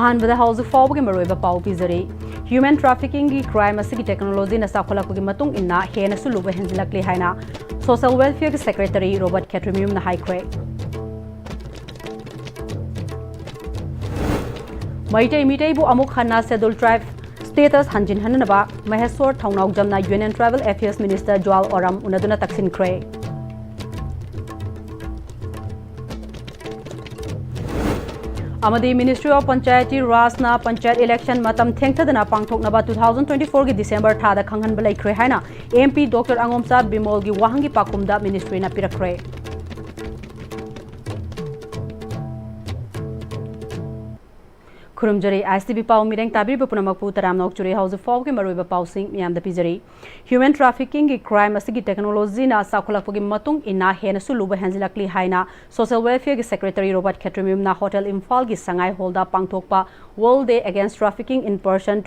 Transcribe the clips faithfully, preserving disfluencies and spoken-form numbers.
ꯑꯍꯥꯟꯕꯗ ꯍꯧꯖꯤꯛ ꯐꯥꯎꯕꯒꯤ ꯃꯔꯨꯑꯣꯏꯕ ꯄꯥꯎ ꯄꯤꯖꯔꯤ꯫ Human trafficking ꯒꯤ crime ꯑꯁꯤꯒꯤ technology ꯅ ꯆꯥꯎꯈꯠꯂꯛꯄꯒꯤ ꯃꯇꯨꯡ ꯏꯟꯅ ꯍꯦꯟꯅꯁꯨ ꯂꯨꯕ ꯍꯦꯟꯖꯤꯜꯂꯛꯂꯦ ꯍꯥꯏꯅ Social Welfare ꯒꯤ Secretary ꯔꯣꯕꯔꯠ ꯈꯦꯇ꯭ꯔꯤꯃꯌꯨꯝꯅ ꯍꯥꯏꯈ꯭ꯔꯦ꯫ ꯃꯩꯇꯩ ꯃꯤꯇꯩꯕꯨ ꯑꯃꯨꯛ ꯍꯟꯅ Scheduled Tribe status ꯍꯟꯖꯤꯟꯍꯟꯅꯕ ꯃꯍꯦꯁ꯭ꯋꯔ ꯊꯧꯅꯥꯎꯖꯝꯅ Union Tribal Affairs Minister ꯖꯨꯋꯥꯜ ꯑꯣꯔꯥꯝ ꯎꯅꯗꯨꯅ ꯇꯛꯁꯤꯟꯈ꯭ꯔꯦ꯫ ꯑꯃꯗꯤ Ministry of Panchayati Raj ꯅ ꯄꯟꯆꯥꯌꯠ election ꯃꯇꯝ ꯊꯦꯡꯊꯗꯅ ꯄꯥꯡꯊꯣꯛꯅꯕ two thousand twenty-four ꯒꯤ December ꯊꯥꯗ ꯈꯪꯍꯟꯕ ꯂꯩꯈ꯭ꯔꯦ ꯍꯥꯏꯅ MP Doctor ꯑꯉꯣꯝꯆꯥ ꯕꯤꯃꯣꯜꯒꯤ ꯋꯥꯍꯪꯒꯤ ꯄꯥꯎꯈꯨꯝꯗ ministry ꯅ ꯄꯤꯔꯛꯈ꯭ꯔꯦ꯫ ꯈꯨꯔꯨꯝꯖꯔꯤ꯫ ISTV ꯄꯥꯎ ꯃꯤꯔꯦꯡ ꯇꯥꯕꯤꯔꯤꯕ ꯄꯨꯝꯅꯃꯛꯄꯨ ꯇꯔꯥꯝꯅ ꯑꯣꯛꯆꯔꯤ꯫ ꯍꯧꯖꯤꯛ ꯐꯥꯎꯕꯒꯤ ꯃꯔꯨꯑꯣꯏꯕ ꯄꯥꯎꯁꯤꯡ ꯃꯤꯌꯥꯝꯗ ꯄꯤꯖꯔꯤ꯫ Human trafficking ꯒꯤ crime ꯑꯁꯤꯒꯤ technology ꯅ ꯆꯥꯎꯈꯠꯂꯛꯄꯒꯤ ꯃꯇꯨꯡ ꯏꯟꯅ ꯍꯦꯟꯅꯁꯨ ꯂꯨꯕ ꯍꯦꯟꯖꯤꯜꯂꯛꯂꯤ ꯍꯥꯏꯅ Social Welfare ꯒꯤ Secretary ꯔꯣꯕꯔꯠ ꯈꯦꯇ꯭ꯔꯤꯃꯌꯨꯝꯅ Hotel ꯏꯝꯐꯥꯜꯒꯤ ꯁꯉꯥꯏ ꯍꯣꯜꯗ ꯄꯥꯡꯊꯣꯛꯄ World Day Against Trafficking in Person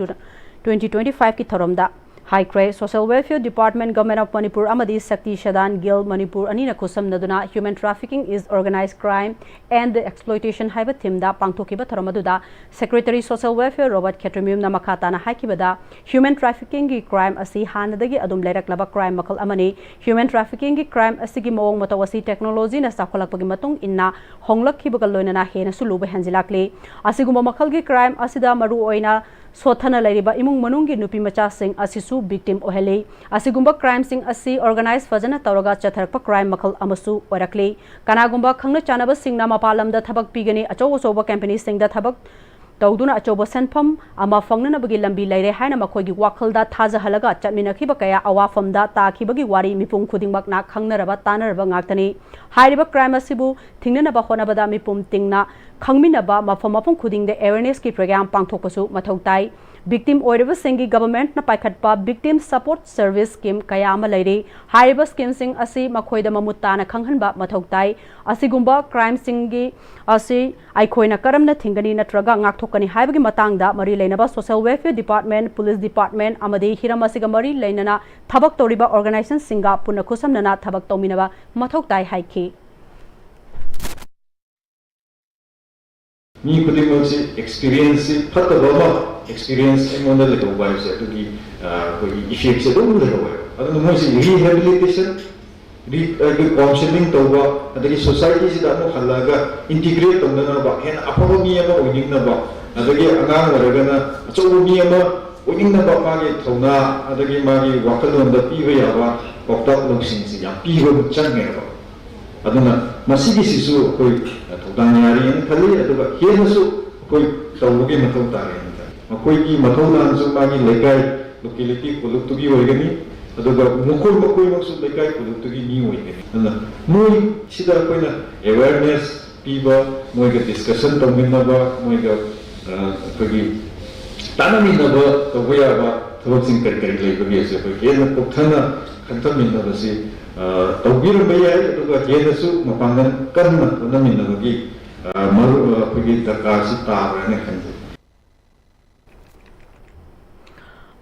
twenty twenty-five ꯀꯤ ꯊꯧꯔꯝꯗ ꯍꯥꯏꯈ꯭ꯔꯦ꯫ Social Welfare Department, Government of Manipur ꯑꯃꯗꯤ Shakti Sadan Guild Manipur ꯑꯅꯤꯅ ꯈꯨꯠꯁꯝꯅꯗꯨꯅ Human Trafficking is Organized Crime and the Exploitation ꯍꯥꯏꯕ theme ꯗ ꯄꯥꯡꯊꯣꯛꯈꯤꯕ ꯊꯧꯔꯝ ꯑꯗꯨꯗ Secretary Social Welfare ꯔꯣꯕꯔꯠ ꯈꯦꯇ꯭ꯔꯤꯃꯌꯨꯝꯅ ꯃꯈꯥ ꯇꯥꯅ ꯍꯥꯏꯈꯤꯕꯗ, human trafficking ꯒꯤ crime ꯑꯁꯤ ꯍꯥꯟꯅꯗꯒꯤ ꯑꯗꯨꯝ ꯂꯩꯔꯛꯂꯕ crime ꯃꯈꯜ ꯑꯃꯅꯤ꯫ Human trafficking ꯒꯤ crime ꯑꯁꯤꯒꯤ ꯃꯑꯣꯡ ꯃꯇꯧ ꯑꯁꯤ technology ꯅ ꯆꯥꯎꯈꯠꯂꯛꯄꯒꯤ ꯃꯇꯨꯡ ꯏꯟꯅ ꯍꯣꯡꯂꯛꯈꯤꯕꯒ ꯂꯣꯏꯅꯅ ꯍꯦꯟꯅꯁꯨ ꯂꯨꯕ ꯍꯦꯟꯖꯤꯜꯂꯛꯂꯤ꯫ ꯑꯁꯤꯒꯨꯝꯕ ꯃꯈꯜꯒꯤ crime ꯑꯁꯤꯗ ꯃꯔꯨꯑꯣꯏꯅ ꯁꯣꯠꯊꯅ ꯂꯩꯔꯤꯕ ꯏꯃꯨꯡ ꯃꯅꯨꯡꯒꯤ ꯅꯨꯄꯤ ꯃꯆꯥꯁꯤꯡ ꯑꯁꯤꯁꯨ victim ꯑꯣꯏꯍꯜꯂꯤ꯫ ꯑꯁꯤꯒꯨꯝꯕ crime ꯁꯤꯡ ꯑꯁꯤ organize ꯐꯖꯅ ꯇꯧꯔꯒ ꯆꯠꯊꯔꯛꯄ crime ꯃꯈꯜ ꯑꯃꯁꯨ ꯑꯣꯏꯔꯛꯂꯤ꯫ ꯀꯅꯥꯒꯨꯝꯕ ꯈꯪꯅ ꯆꯥꯟꯅꯕꯁꯤꯡꯅ ꯃꯄꯥꯟ ꯂꯝꯗ ꯊꯕꯛ ꯄꯤꯒꯅꯤ, ꯑꯆꯧ ꯑꯆꯧꯕ company ꯁꯤꯡꯗ ꯊꯕꯛ ꯇꯧꯗꯨꯅ ꯑꯆꯧꯕ ꯁꯦꯟꯐꯝ ꯑꯃ ꯐꯪꯅꯅꯕꯒꯤ ꯂꯝꯕꯤ ꯂꯩꯔꯦ ꯍꯥꯏꯅ ꯃꯈꯣꯏꯒꯤ ꯋꯥꯈꯜꯗ ꯊꯥꯖꯍꯜꯂꯒ ꯆꯠꯃꯤꯟꯅꯈꯤꯕ ꯀꯌꯥ ꯑꯋꯥꯐꯝꯗ ꯇꯥꯈꯤꯕꯒꯤ ꯋꯥꯔꯤ ꯃꯤꯄꯨꯝ ꯈꯨꯗꯤꯡꯃꯛꯅ ꯈꯪꯅꯔꯕ ꯇꯥꯟꯅꯔꯕ ꯉꯥꯛꯇꯅꯤ꯫ ꯍꯥꯏꯔꯤꯕ crime ꯑꯁꯤꯕꯨ ꯊꯤꯡꯅꯅꯕ ꯍꯣꯠꯅꯕꯗ ꯃꯤꯄꯨꯝ ꯇꯤꯡꯅ ꯈꯪꯃꯤꯟꯅꯕ, ꯃꯐꯝ ꯃꯐꯝ ꯈꯨꯗꯤꯡꯗ awareness ꯀꯤ program ꯄꯥꯡꯊꯣꯛꯄꯁꯨ ꯃꯊꯧ ꯇꯥꯏ꯫ Victim ꯑꯣꯏꯔꯤꯕꯁꯤꯡꯒꯤ government ꯅ ꯄꯥꯏꯈꯠꯄ Victim Support Service Scheme ꯀꯌꯥ ꯑꯃ ꯂꯩꯔꯤ꯫ ꯍꯥꯏꯔꯤꯕ scheme ꯁꯤꯡ ꯑꯁꯤ ꯃꯈꯣꯏꯗ ꯃꯃꯨꯠ ꯇꯥꯅ ꯈꯪꯍꯟꯕ ꯃꯊꯧ ꯇꯥꯏ꯫ ꯑꯁꯤꯒꯨꯝꯕ crime ꯁꯤꯡꯒꯤ ꯑꯁꯤ ꯑꯩꯈꯣꯏꯅ ꯀꯔꯝꯅ ꯊꯤꯡꯒꯅꯤ ꯅꯠꯇ꯭ꯔꯒ ꯉꯥꯛꯊꯣꯛꯀꯅꯤ ꯍꯥꯏꯕꯒꯤ ꯃꯇꯥꯡꯗ ꯃꯔꯤ ꯂꯩꯅꯕ Social Welfare Department, Police Department ꯑꯃꯗꯤ ꯍꯤꯔꯝ ꯑꯁꯤꯒ ꯃꯔꯤ ꯂꯩꯅꯅ ꯊꯕꯛ ꯇꯧꯔꯤꯕ organization ꯁꯤꯡꯒ ꯄꯨꯟꯅ ꯈꯨꯠꯁꯝꯅꯅ ꯊꯕꯛ ꯇꯧꯃꯤꯟꯅꯕ ꯃꯊꯧ ꯇꯥꯏ ꯍꯥꯏꯈꯤ꯫ ꯃꯤ ꯈꯨꯗꯤꯡꯃꯛꯁꯤ ꯑꯦꯛꯁꯄꯤꯔꯤꯌꯦꯟꯁꯁꯤ ꯐꯠꯇꯕ ꯑꯃ, ꯑꯦꯛꯁꯄꯤꯔꯤꯌꯦꯟꯁ ꯑꯩꯉꯣꯟꯗ ꯂꯩꯍꯧꯕ ꯍꯥꯏꯕꯁꯦ ꯑꯗꯨꯒꯤ ꯑ, ꯑꯩꯈꯣꯏꯒꯤ ꯏꯐꯦꯛꯁꯦ ꯑꯗꯨꯝ ꯂꯩꯍꯧꯋꯦ꯫ ꯑꯗꯨꯅ ꯃꯣꯏꯁꯤ ꯔꯤꯍꯦꯕꯤꯂꯤꯇꯦꯁꯟ, ꯔꯤ ꯑꯩꯈꯣꯏ ꯀꯥꯎꯟꯁꯤꯂꯤꯡ ꯇꯧꯕ, ꯑꯗꯒꯤ ꯁꯣꯁꯥꯏꯇꯤꯁꯤꯗ ꯑꯃꯨꯛ ꯍꯜꯂꯛꯑꯒ ꯏꯟꯇꯤꯒ꯭ꯔꯦꯠ ꯇꯧꯅꯅꯕ, ꯍꯦꯟꯅ ꯑꯐꯕ ꯃꯤ ꯑꯃ ꯑꯣꯏꯅꯤꯡꯅꯕ, ꯑꯗꯒꯤ ꯑꯉꯥꯡ ꯑꯣꯏꯔꯒꯅ ꯑꯆꯧꯕ ꯃꯤ ꯑꯃ ꯑꯣꯏꯅꯤꯡꯅꯕ ꯃꯥꯒꯤ ꯊꯧꯅꯥ, ꯑꯗꯒꯤ ꯃꯥꯒꯤ ꯋꯥꯈꯜꯂꯣꯟꯗ ꯄꯤꯕ ꯌꯥꯕ ꯄꯥꯎꯇꯥꯛ ꯂꯧꯁꯤꯡꯁꯤ ꯌꯥꯝ ꯄꯤꯕ ꯑꯃ ꯆꯪꯉꯦꯕ꯫ ꯑꯗꯨꯅ ꯃꯁꯤꯒꯤꯁꯤꯁꯨ ꯑꯩꯈꯣꯏ ꯊꯧꯗꯥꯡ ꯌꯥꯔꯤꯅ ꯈꯜꯂꯤ꯫ ꯑꯗꯨꯒ ꯍꯦꯟꯅꯁꯨ ꯑꯩꯈꯣꯏ ꯇꯧꯕꯒꯤ ꯃꯊꯧ ꯇꯥꯔꯦꯅ ꯈꯜꯂꯤ꯫ ꯃꯈꯣꯏꯒꯤ ꯃꯊꯧꯗꯥꯡꯁꯨ ꯃꯥꯒꯤ ꯂꯩꯀꯥꯏ, ꯂꯣꯀꯦꯂꯤꯇꯤ ꯀꯣꯂꯨꯞꯇꯨꯒꯤ ꯑꯣꯏꯒꯅꯤ꯫ ꯑꯗꯨꯒ ꯃꯈꯣꯏ ꯃꯈꯣꯏꯃꯛꯁꯨ ꯂꯩꯀꯥꯏ ꯀꯣꯂꯨꯞꯇꯨꯒꯤ ꯃꯤ ꯑꯣꯏꯒꯅꯤ꯫ ꯑꯗꯨꯅ ꯃꯣꯏꯁꯤꯗ ꯑꯩꯈꯣꯏꯅ ꯑꯦꯋꯦꯔꯅꯦꯁ ꯄꯤꯕ, ꯃꯣꯏꯒ ꯗꯤꯁꯀꯁꯟ ꯇꯧꯃꯤꯟꯅꯕ, ꯃꯣꯏꯒ ꯑ, ꯑꯩꯈꯣꯏꯒꯤ ꯇꯥꯟꯅꯃꯤꯟꯅꯕ ꯇꯧꯕ ꯌꯥꯕ ꯊꯕꯛꯁꯤꯡ ꯀꯔꯤ ꯀꯔꯤ ꯂꯩꯕꯒꯦꯁꯦ ꯑꯩꯈꯣꯏ ꯍꯦꯟꯅ ꯀꯨꯞꯊꯅ ꯈꯟꯊꯃꯤꯟꯅꯕꯁꯤ ꯑ, ꯇꯧꯕꯤꯔꯝꯕ ꯌꯥꯏ꯫ ꯑꯗꯨꯒ ꯍꯦꯟꯅꯁꯨ ꯃꯄꯥꯡꯒꯜ ꯀꯟꯅ ꯍꯣꯠꯅꯃꯤꯟꯅꯕꯒꯤ ꯑ, ꯃꯔꯨ ꯑ, ꯑꯩꯈꯣꯏꯒꯤ ꯗꯔꯀꯥꯔꯁꯤ ꯇꯥꯕ꯭ꯔꯥꯅ ꯈꯟꯖꯩ꯫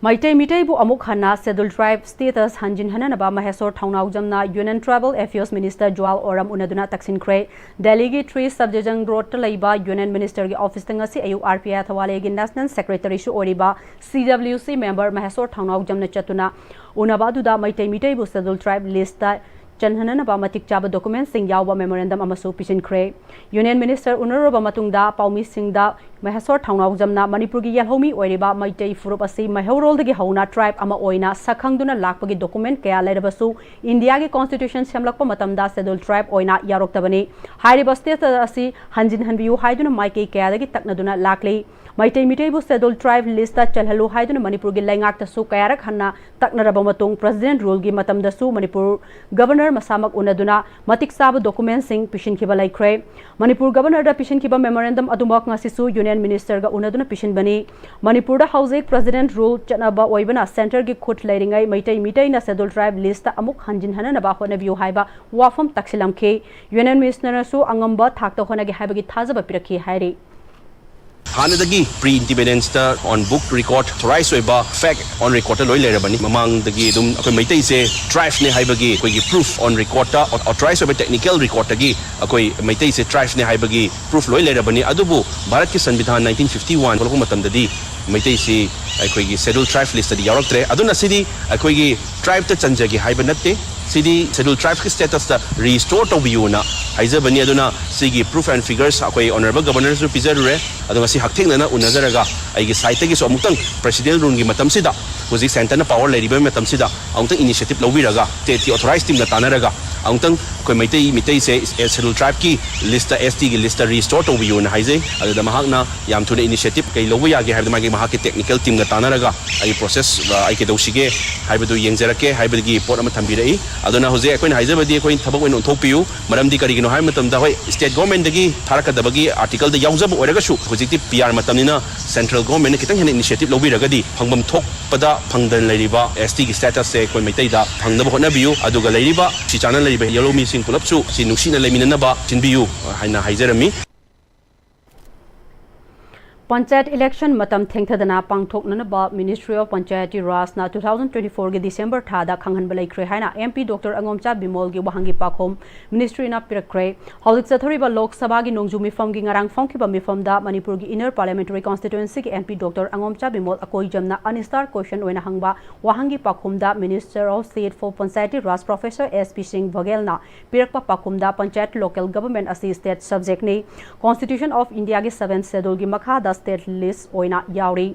ꯃꯩꯇꯩ ꯃꯤꯇꯩꯕꯨ ꯑꯃꯨꯛ ꯍꯟꯅ ꯁꯦꯗꯨꯜ ꯇ꯭ꯔꯥꯏꯕ ꯁ꯭ꯇꯦꯇꯁ ꯍꯟꯖꯤꯟꯍꯟꯅꯅꯕ ꯃꯍꯦꯁꯣꯔ ꯊꯧꯅꯥꯎꯖꯝꯅ ꯌꯨꯅꯤꯌꯟ ꯇ꯭ꯔꯥꯏꯕꯜ ꯑꯦꯐꯤꯌꯔꯁ ꯃꯤꯅꯤꯁꯇꯔ ꯖꯨꯋꯥꯜ ꯑꯣꯔꯝ ꯎꯅꯗꯨꯅ ꯇꯛꯁꯤꯟꯈ꯭ꯔꯦ꯫ ꯗꯦꯜꯂꯤꯒꯤ ꯊ꯭ꯔꯤ ꯁꯕ ꯗꯤꯕꯤꯖꯟ ꯔꯣꯗꯇ ꯂꯩꯕ ꯌꯨꯅꯤꯌꯟ ꯃꯤꯅꯤꯁꯇꯔꯒꯤ ꯑꯣꯐꯤꯁꯇ ꯉꯁꯤ ꯑꯌꯨꯛ ꯑꯥꯔ ꯄꯤ ꯑꯥꯏ ꯊꯧꯕꯥꯂꯦꯒꯤ ꯅꯦꯁꯅꯦꯜ ꯁꯦꯀ꯭ꯔꯦꯇꯔꯤꯁꯨ ꯑꯣꯏꯔꯤꯕ ꯁꯤ ꯗꯕ꯭ꯂꯤꯌꯨ ꯁꯤ ꯃꯦꯝꯕꯔ ꯃꯍꯦꯁꯣꯔ ꯊꯧꯅꯥꯎꯖꯝꯅ ꯆꯠꯇꯨꯅ ꯎꯅꯕ ꯑꯗꯨꯗ ꯃꯩꯇꯩ ꯃꯤꯇꯩꯕꯨ ꯁꯦꯗꯨꯜ ꯇ꯭ꯔꯥꯏꯕ ꯂꯤꯁꯇ ꯆꯟꯍꯟꯅꯅꯕ ꯃꯇꯤꯛ ꯆꯥꯕ ꯗꯣꯀꯨꯃꯦꯟꯁꯤꯡ ꯌꯥꯎꯕ ꯃꯦꯃꯣꯔꯦꯟꯗꯝ ꯑꯃꯁꯨ ꯄꯤꯁꯤꯟꯈ꯭ꯔꯦ꯫ ꯌꯨꯅꯤꯌꯟ ꯃꯤꯅꯤꯁꯇꯔ ꯎꯅꯔꯨꯔꯕ ꯃꯇꯨꯡꯗ ꯄꯥꯎꯃꯤꯁꯤꯡꯗ ꯃꯍꯦꯁꯣꯔ ꯊꯧꯅꯥꯎꯖꯝꯅ ꯃꯅꯤꯄꯨꯔꯒꯤ ꯌꯦꯜꯍꯧꯃꯤ ꯑꯣꯏꯔꯤꯕ ꯃꯩꯇꯩ ꯐꯨꯔꯨꯞ ꯑꯁꯤ ꯃꯩꯍꯧꯔꯣꯜꯗꯒꯤ ꯍꯧꯅ ꯇ꯭ꯔꯥꯏꯕ ꯑꯃ ꯑꯣꯏꯅ ꯁꯛꯈꯪꯗꯨꯅ ꯂꯥꯛꯄꯒꯤ ꯗꯣꯀꯨꯃꯦꯟ ꯀꯌꯥ ꯂꯩꯔꯕꯁꯨ ꯏꯟꯗꯤꯌꯥꯒꯤ ꯀꯣꯟꯁꯇꯤꯇ꯭ꯌꯨꯁꯟ ꯁꯦꯝꯂꯛꯄ ꯃꯇꯝꯗ ꯁꯦꯗꯨꯜ ꯇ꯭ꯔꯥꯏꯕ ꯑꯣꯏꯅ ꯌꯥꯎꯔꯛꯇꯕꯅꯤ꯫ ꯍꯥꯏꯔꯤꯕ ꯁ꯭ꯇꯦꯇꯁ ꯑꯁꯤ ꯍꯟꯖꯤꯟꯍꯟꯕꯤꯌꯨ ꯍꯥꯏꯗꯨꯅ ꯃꯥꯏꯀꯩ ꯀꯌꯥꯗꯒꯤ ꯇꯛꯅꯗꯨꯅ ꯂꯥꯛꯂꯤ꯫ ꯃꯩꯇꯩ ꯃꯤꯇꯩꯕꯨ ꯁꯦꯗꯨꯜ ꯇ꯭ꯔꯥꯏꯕ ꯂꯤꯁꯇ ꯆꯜꯍꯜꯂꯨ ꯍꯥꯏꯗꯨꯅ ꯃꯅꯤꯄꯨꯔꯒꯤ ꯂꯩꯉꯥꯛꯇꯁꯨ ꯀꯌꯥꯔꯛ ꯍꯟꯅ ꯇꯛꯅꯔꯕ ꯃꯇꯨꯡ ꯄ꯭ꯔꯦꯁꯤꯗꯦꯟꯠ ꯔꯨꯜꯒꯤ ꯃꯇꯝꯗꯁꯨ ꯃꯅꯤꯄꯨꯔ ꯒꯕꯔꯅꯔ ꯃꯁꯥꯃꯛ ꯎꯅꯗꯨꯅ ꯃꯇꯤꯛ ꯆꯥꯕ ꯗꯣꯀꯨꯃꯦꯟꯁꯤꯡ ꯄꯤꯁꯤꯟꯈꯤꯕ ꯂꯩꯈ꯭ꯔꯦ꯫ ꯃꯅꯤꯄꯨꯔ ꯒꯕꯔꯅꯔꯗ ꯄꯤꯁꯤꯟꯈꯤꯕ ꯃꯦꯃꯣꯔꯦꯟꯗꯝ ꯑꯗꯨꯃꯛ ꯉꯁꯤꯁꯨ ꯌꯨꯅꯤꯌꯟ ꯃꯤꯅꯤꯁꯇꯔꯒ ꯎꯅꯗꯨꯅ ꯄꯤꯁꯤꯟꯕꯅꯤ꯫ ꯃꯅꯤꯄꯨꯔꯗ ꯍꯧꯖꯤꯛ ꯄ꯭ꯔꯦꯁꯤꯗꯦꯟꯠ ꯔꯨꯜ ꯆꯠꯅꯕ ꯑꯣꯏꯕꯅ ꯁꯦꯟꯇꯔꯒꯤ ꯈꯨꯠ ꯂꯩꯔꯤꯉꯩ ꯃꯩꯇꯩ ꯃꯤꯇꯩꯅ ꯁꯦꯗꯨꯜ ꯇ꯭ꯔꯥꯏꯕ ꯂꯤꯁꯇ ꯑꯃꯨꯛ ꯍꯟꯖꯤꯟꯍꯟꯅꯅꯕ ꯍꯣꯠꯅꯕꯤꯌꯨ ꯍꯥꯏꯕ ꯋꯥꯐꯝ ꯇꯛꯁꯤꯜꯂꯝꯈꯤ꯫ ꯌꯨꯅꯤꯌꯟ ꯃꯤꯅꯤꯁꯇꯔꯅꯁꯨ ꯑꯉꯝꯕ ꯊꯥꯛꯇ ꯍꯣꯠꯅꯒꯦ ꯍꯥꯏꯕꯒꯤ ꯊꯥꯖꯕ ꯄꯤꯔꯛꯈꯤ ꯍꯥꯏꯔꯤ꯫ ꯍꯥꯟꯅꯗꯒꯤ pre independenceꯇ on book record, authorized ꯑꯣꯏꯕ fact on recordꯇ ꯂꯣꯏ ꯂꯩꯔꯕꯅꯤ꯫ ꯃꯃꯥꯡꯗꯒꯤ ꯑꯗꯨꯝ ꯑꯩꯈꯣꯏ ꯃꯩꯇꯩꯁꯦ tribeꯅꯦ ꯍꯥꯏꯕꯒꯤ ꯑꯩꯈꯣꯏꯒꯤ proof on recordꯇ, authorized ꯑꯣꯏꯕ technical recordꯇꯒꯤ ꯑꯩꯈꯣꯏ ꯃꯩꯇꯩꯁꯦ tribeꯅꯦ ꯍꯥꯏꯕꯒꯤ proof ꯂꯣꯏ ꯂꯩꯔꯕꯅꯤ꯫ ꯑꯗꯨꯕꯨ ꯚꯥꯔꯠꯀꯤ ꯁꯪꯕꯤꯙꯥꯟ nineteen fifty one ꯊꯣꯛꯂꯛꯄ ꯃꯇꯝꯗꯗꯤ ꯃꯩꯇꯩꯁꯤ ꯑꯩꯈꯣꯏꯒꯤ Scheduled Tribe listꯇꯗꯤ ꯌꯥꯎꯔꯛꯇ꯭ꯔꯦ꯫ ꯑꯗꯨꯅ ꯁꯤꯗꯤ ꯑꯩꯈꯣꯏꯒꯤ tribeꯇ ꯆꯟꯖꯒꯦ ꯍꯥꯏꯕ ꯅꯠꯇꯦ꯫ ꯁꯤꯗꯤ Scheduled Tribeꯀꯤ statusꯇ restore ꯇꯧꯕꯤꯌꯨꯅ ꯍꯥꯏꯖꯕꯅꯤ꯫ ꯑꯗꯨꯅ ꯁꯤꯒꯤ proof and figures ꯑꯩꯈꯣꯏ Honourable Governorꯁꯨ ꯄꯤꯖꯔꯨꯔꯦ꯫ ꯑꯗꯣ ꯉꯁꯤ ꯍꯛꯊꯦꯡꯅꯅ ꯎꯅꯖꯔꯒ ꯑꯩꯒꯤ sideꯇꯒꯤꯁꯨ ꯑꯃꯨꯛꯇꯪ Presidential ruleꯒꯤ ꯃꯇꯝꯁꯤꯗ, ꯍꯧꯖꯤꯛ centreꯅ power ꯂꯩꯔꯤꯕ ꯃꯇꯝꯁꯤꯗ, ꯑꯃꯨꯛꯇꯪ initiative ꯂꯧꯕꯤꯔꯒ stateꯀꯤ authorized teamꯒ ꯇꯥꯟꯅꯔꯒ ꯑꯃꯨꯛꯇꯪ ꯑꯩꯈꯣꯏ ꯃꯩꯇꯩ, ꯃꯩꯇꯩꯁꯦ Scheduled Tribeꯀꯤ listꯇ, STꯒꯤ listꯇ restore ꯇꯧꯕꯤꯌꯨꯅ ꯍꯥꯏꯖꯩ꯫ ꯑꯗꯨꯗ ꯃꯍꯥꯛꯅ ꯌꯥꯝ ꯊꯨꯅ initiative ꯀꯩ ꯂꯧꯕ ꯌꯥꯒꯦ ꯍꯥꯏꯕꯗ ꯃꯥꯒꯤ, ꯃꯍꯥꯛꯀꯤ technical teamꯒ ꯇꯥꯟꯅꯔꯒ ꯑꯩ process, ꯑ, ꯑꯩ ꯀꯩꯗꯧꯁꯤꯒꯦ ꯍꯥꯏꯕꯗꯨ ꯌꯦꯡꯖꯔꯛꯀꯦ ꯍꯥꯏꯕꯒꯤ ꯄꯣꯠ ꯑꯃ ꯊꯝꯕꯤꯔꯛꯏ꯫ ꯑꯗꯨꯅ ꯍꯧꯖꯤꯛ ꯑꯩꯈꯣꯏꯅ ꯍꯥꯏꯖꯕꯗꯤ ꯑꯩꯈꯣꯏ ꯊꯕꯛ ꯑꯣꯏꯅ ꯑꯣꯟꯊꯣꯛꯄꯤꯌꯨ꯫ ꯃꯔꯝꯗꯤ ꯀꯔꯤꯒꯤꯅꯣ ꯍꯥꯏꯕ ꯃꯇꯝꯗ, ꯍꯣꯏ, state governmentꯗꯒꯤ ꯊꯥꯔꯛꯀꯗꯕꯒꯤ articleꯗ ꯌꯥꯎꯖꯕ ꯑꯣꯏꯔꯒꯁꯨ ꯍꯧꯖꯤꯛꯇꯤ PR ꯃꯇꯝꯅꯤꯅ central governmentꯅ ꯈꯤꯇꯪ ꯍꯦꯟꯅ initiative ꯂꯧꯕꯤꯔꯒꯗꯤ ꯐꯪꯐꯝ ꯊꯣꯛꯄꯗ ꯐꯪꯗꯅ ꯂꯩꯔꯤꯕ STꯒꯤ statusꯁꯦ ꯑꯩꯈꯣꯏ ꯃꯩꯇꯩꯗ ꯐꯪꯅꯕ ꯍꯣꯠꯅꯕꯤꯌꯨ꯫ ꯑꯗꯨꯒ ꯂꯩꯔꯤꯕ ꯁꯤ ꯆꯥꯅ ꯂꯩꯔꯤꯕ ꯌꯦꯜꯍꯧꯃꯤꯁꯤꯡ ꯄꯨꯂꯞꯁꯨ ꯁꯤ ꯅꯨꯡꯁꯤꯅ ꯂꯩꯃꯤꯟꯅꯅꯕ ꯁꯤꯟꯕꯤꯌꯨ ꯍꯥꯏꯅ ꯍꯥꯏꯖꯔꯝꯃꯤ꯫ ꯄꯟꯆꯥꯌꯠ election ꯃꯇꯝ ꯊꯦꯡꯊꯗꯅ ꯄꯥꯡꯊꯣꯛꯅꯅꯕ Ministry of Panchayati Rajꯅ two thousand twenty fourꯒꯤ December ꯊꯥꯗ ꯈꯪꯍꯟꯕ ꯂꯩꯈ꯭ꯔꯦ ꯍꯥꯏꯅ MP Doctor ꯑꯉꯣꯝꯆꯥ ꯕꯤꯃꯣꯜꯒꯤ ꯋꯥꯍꯪꯒꯤ ꯄꯥꯎꯈꯨꯝ Ministryꯅ ꯄꯤꯔꯛꯈ꯭ꯔꯦ꯫ ꯍꯧꯖꯤꯛ ꯆꯠꯊꯔꯤꯕ ꯂꯣꯛ ꯁꯚꯥꯒꯤ ꯅꯣꯡꯖꯨ ꯃꯤꯐꯝꯒꯤ ꯉꯔꯥꯡ ꯐꯝꯈꯤꯕ ꯃꯤꯐꯝꯗ ꯃꯅꯤꯄꯨꯔꯒꯤ Inner Parliamentary Constituencyꯒꯤ MP Doctor ꯑꯉꯣꯝꯆꯥ Bimol ꯑꯀꯣꯏꯖꯝꯅ unanswered question ꯑꯣꯏꯅ ꯍꯪꯕ ꯋꯥꯍꯪꯒꯤ ꯄꯥꯎꯈꯨꯝꯗ Minister of State for Panchayati Raj Professor S P Singh Baghelꯅ ꯄꯤꯔꯛꯄ ꯄꯥꯎꯈꯨꯝꯗ ꯄꯟꯆꯥꯌꯠ local government ꯑꯁꯤ state subjectꯅꯤ꯫ Constitution of Indiaꯒꯤ seventh scheduleꯒꯤ ꯃꯈꯥꯗ state list ꯑꯣꯏꯅ ꯌꯥꯎꯔꯤ꯫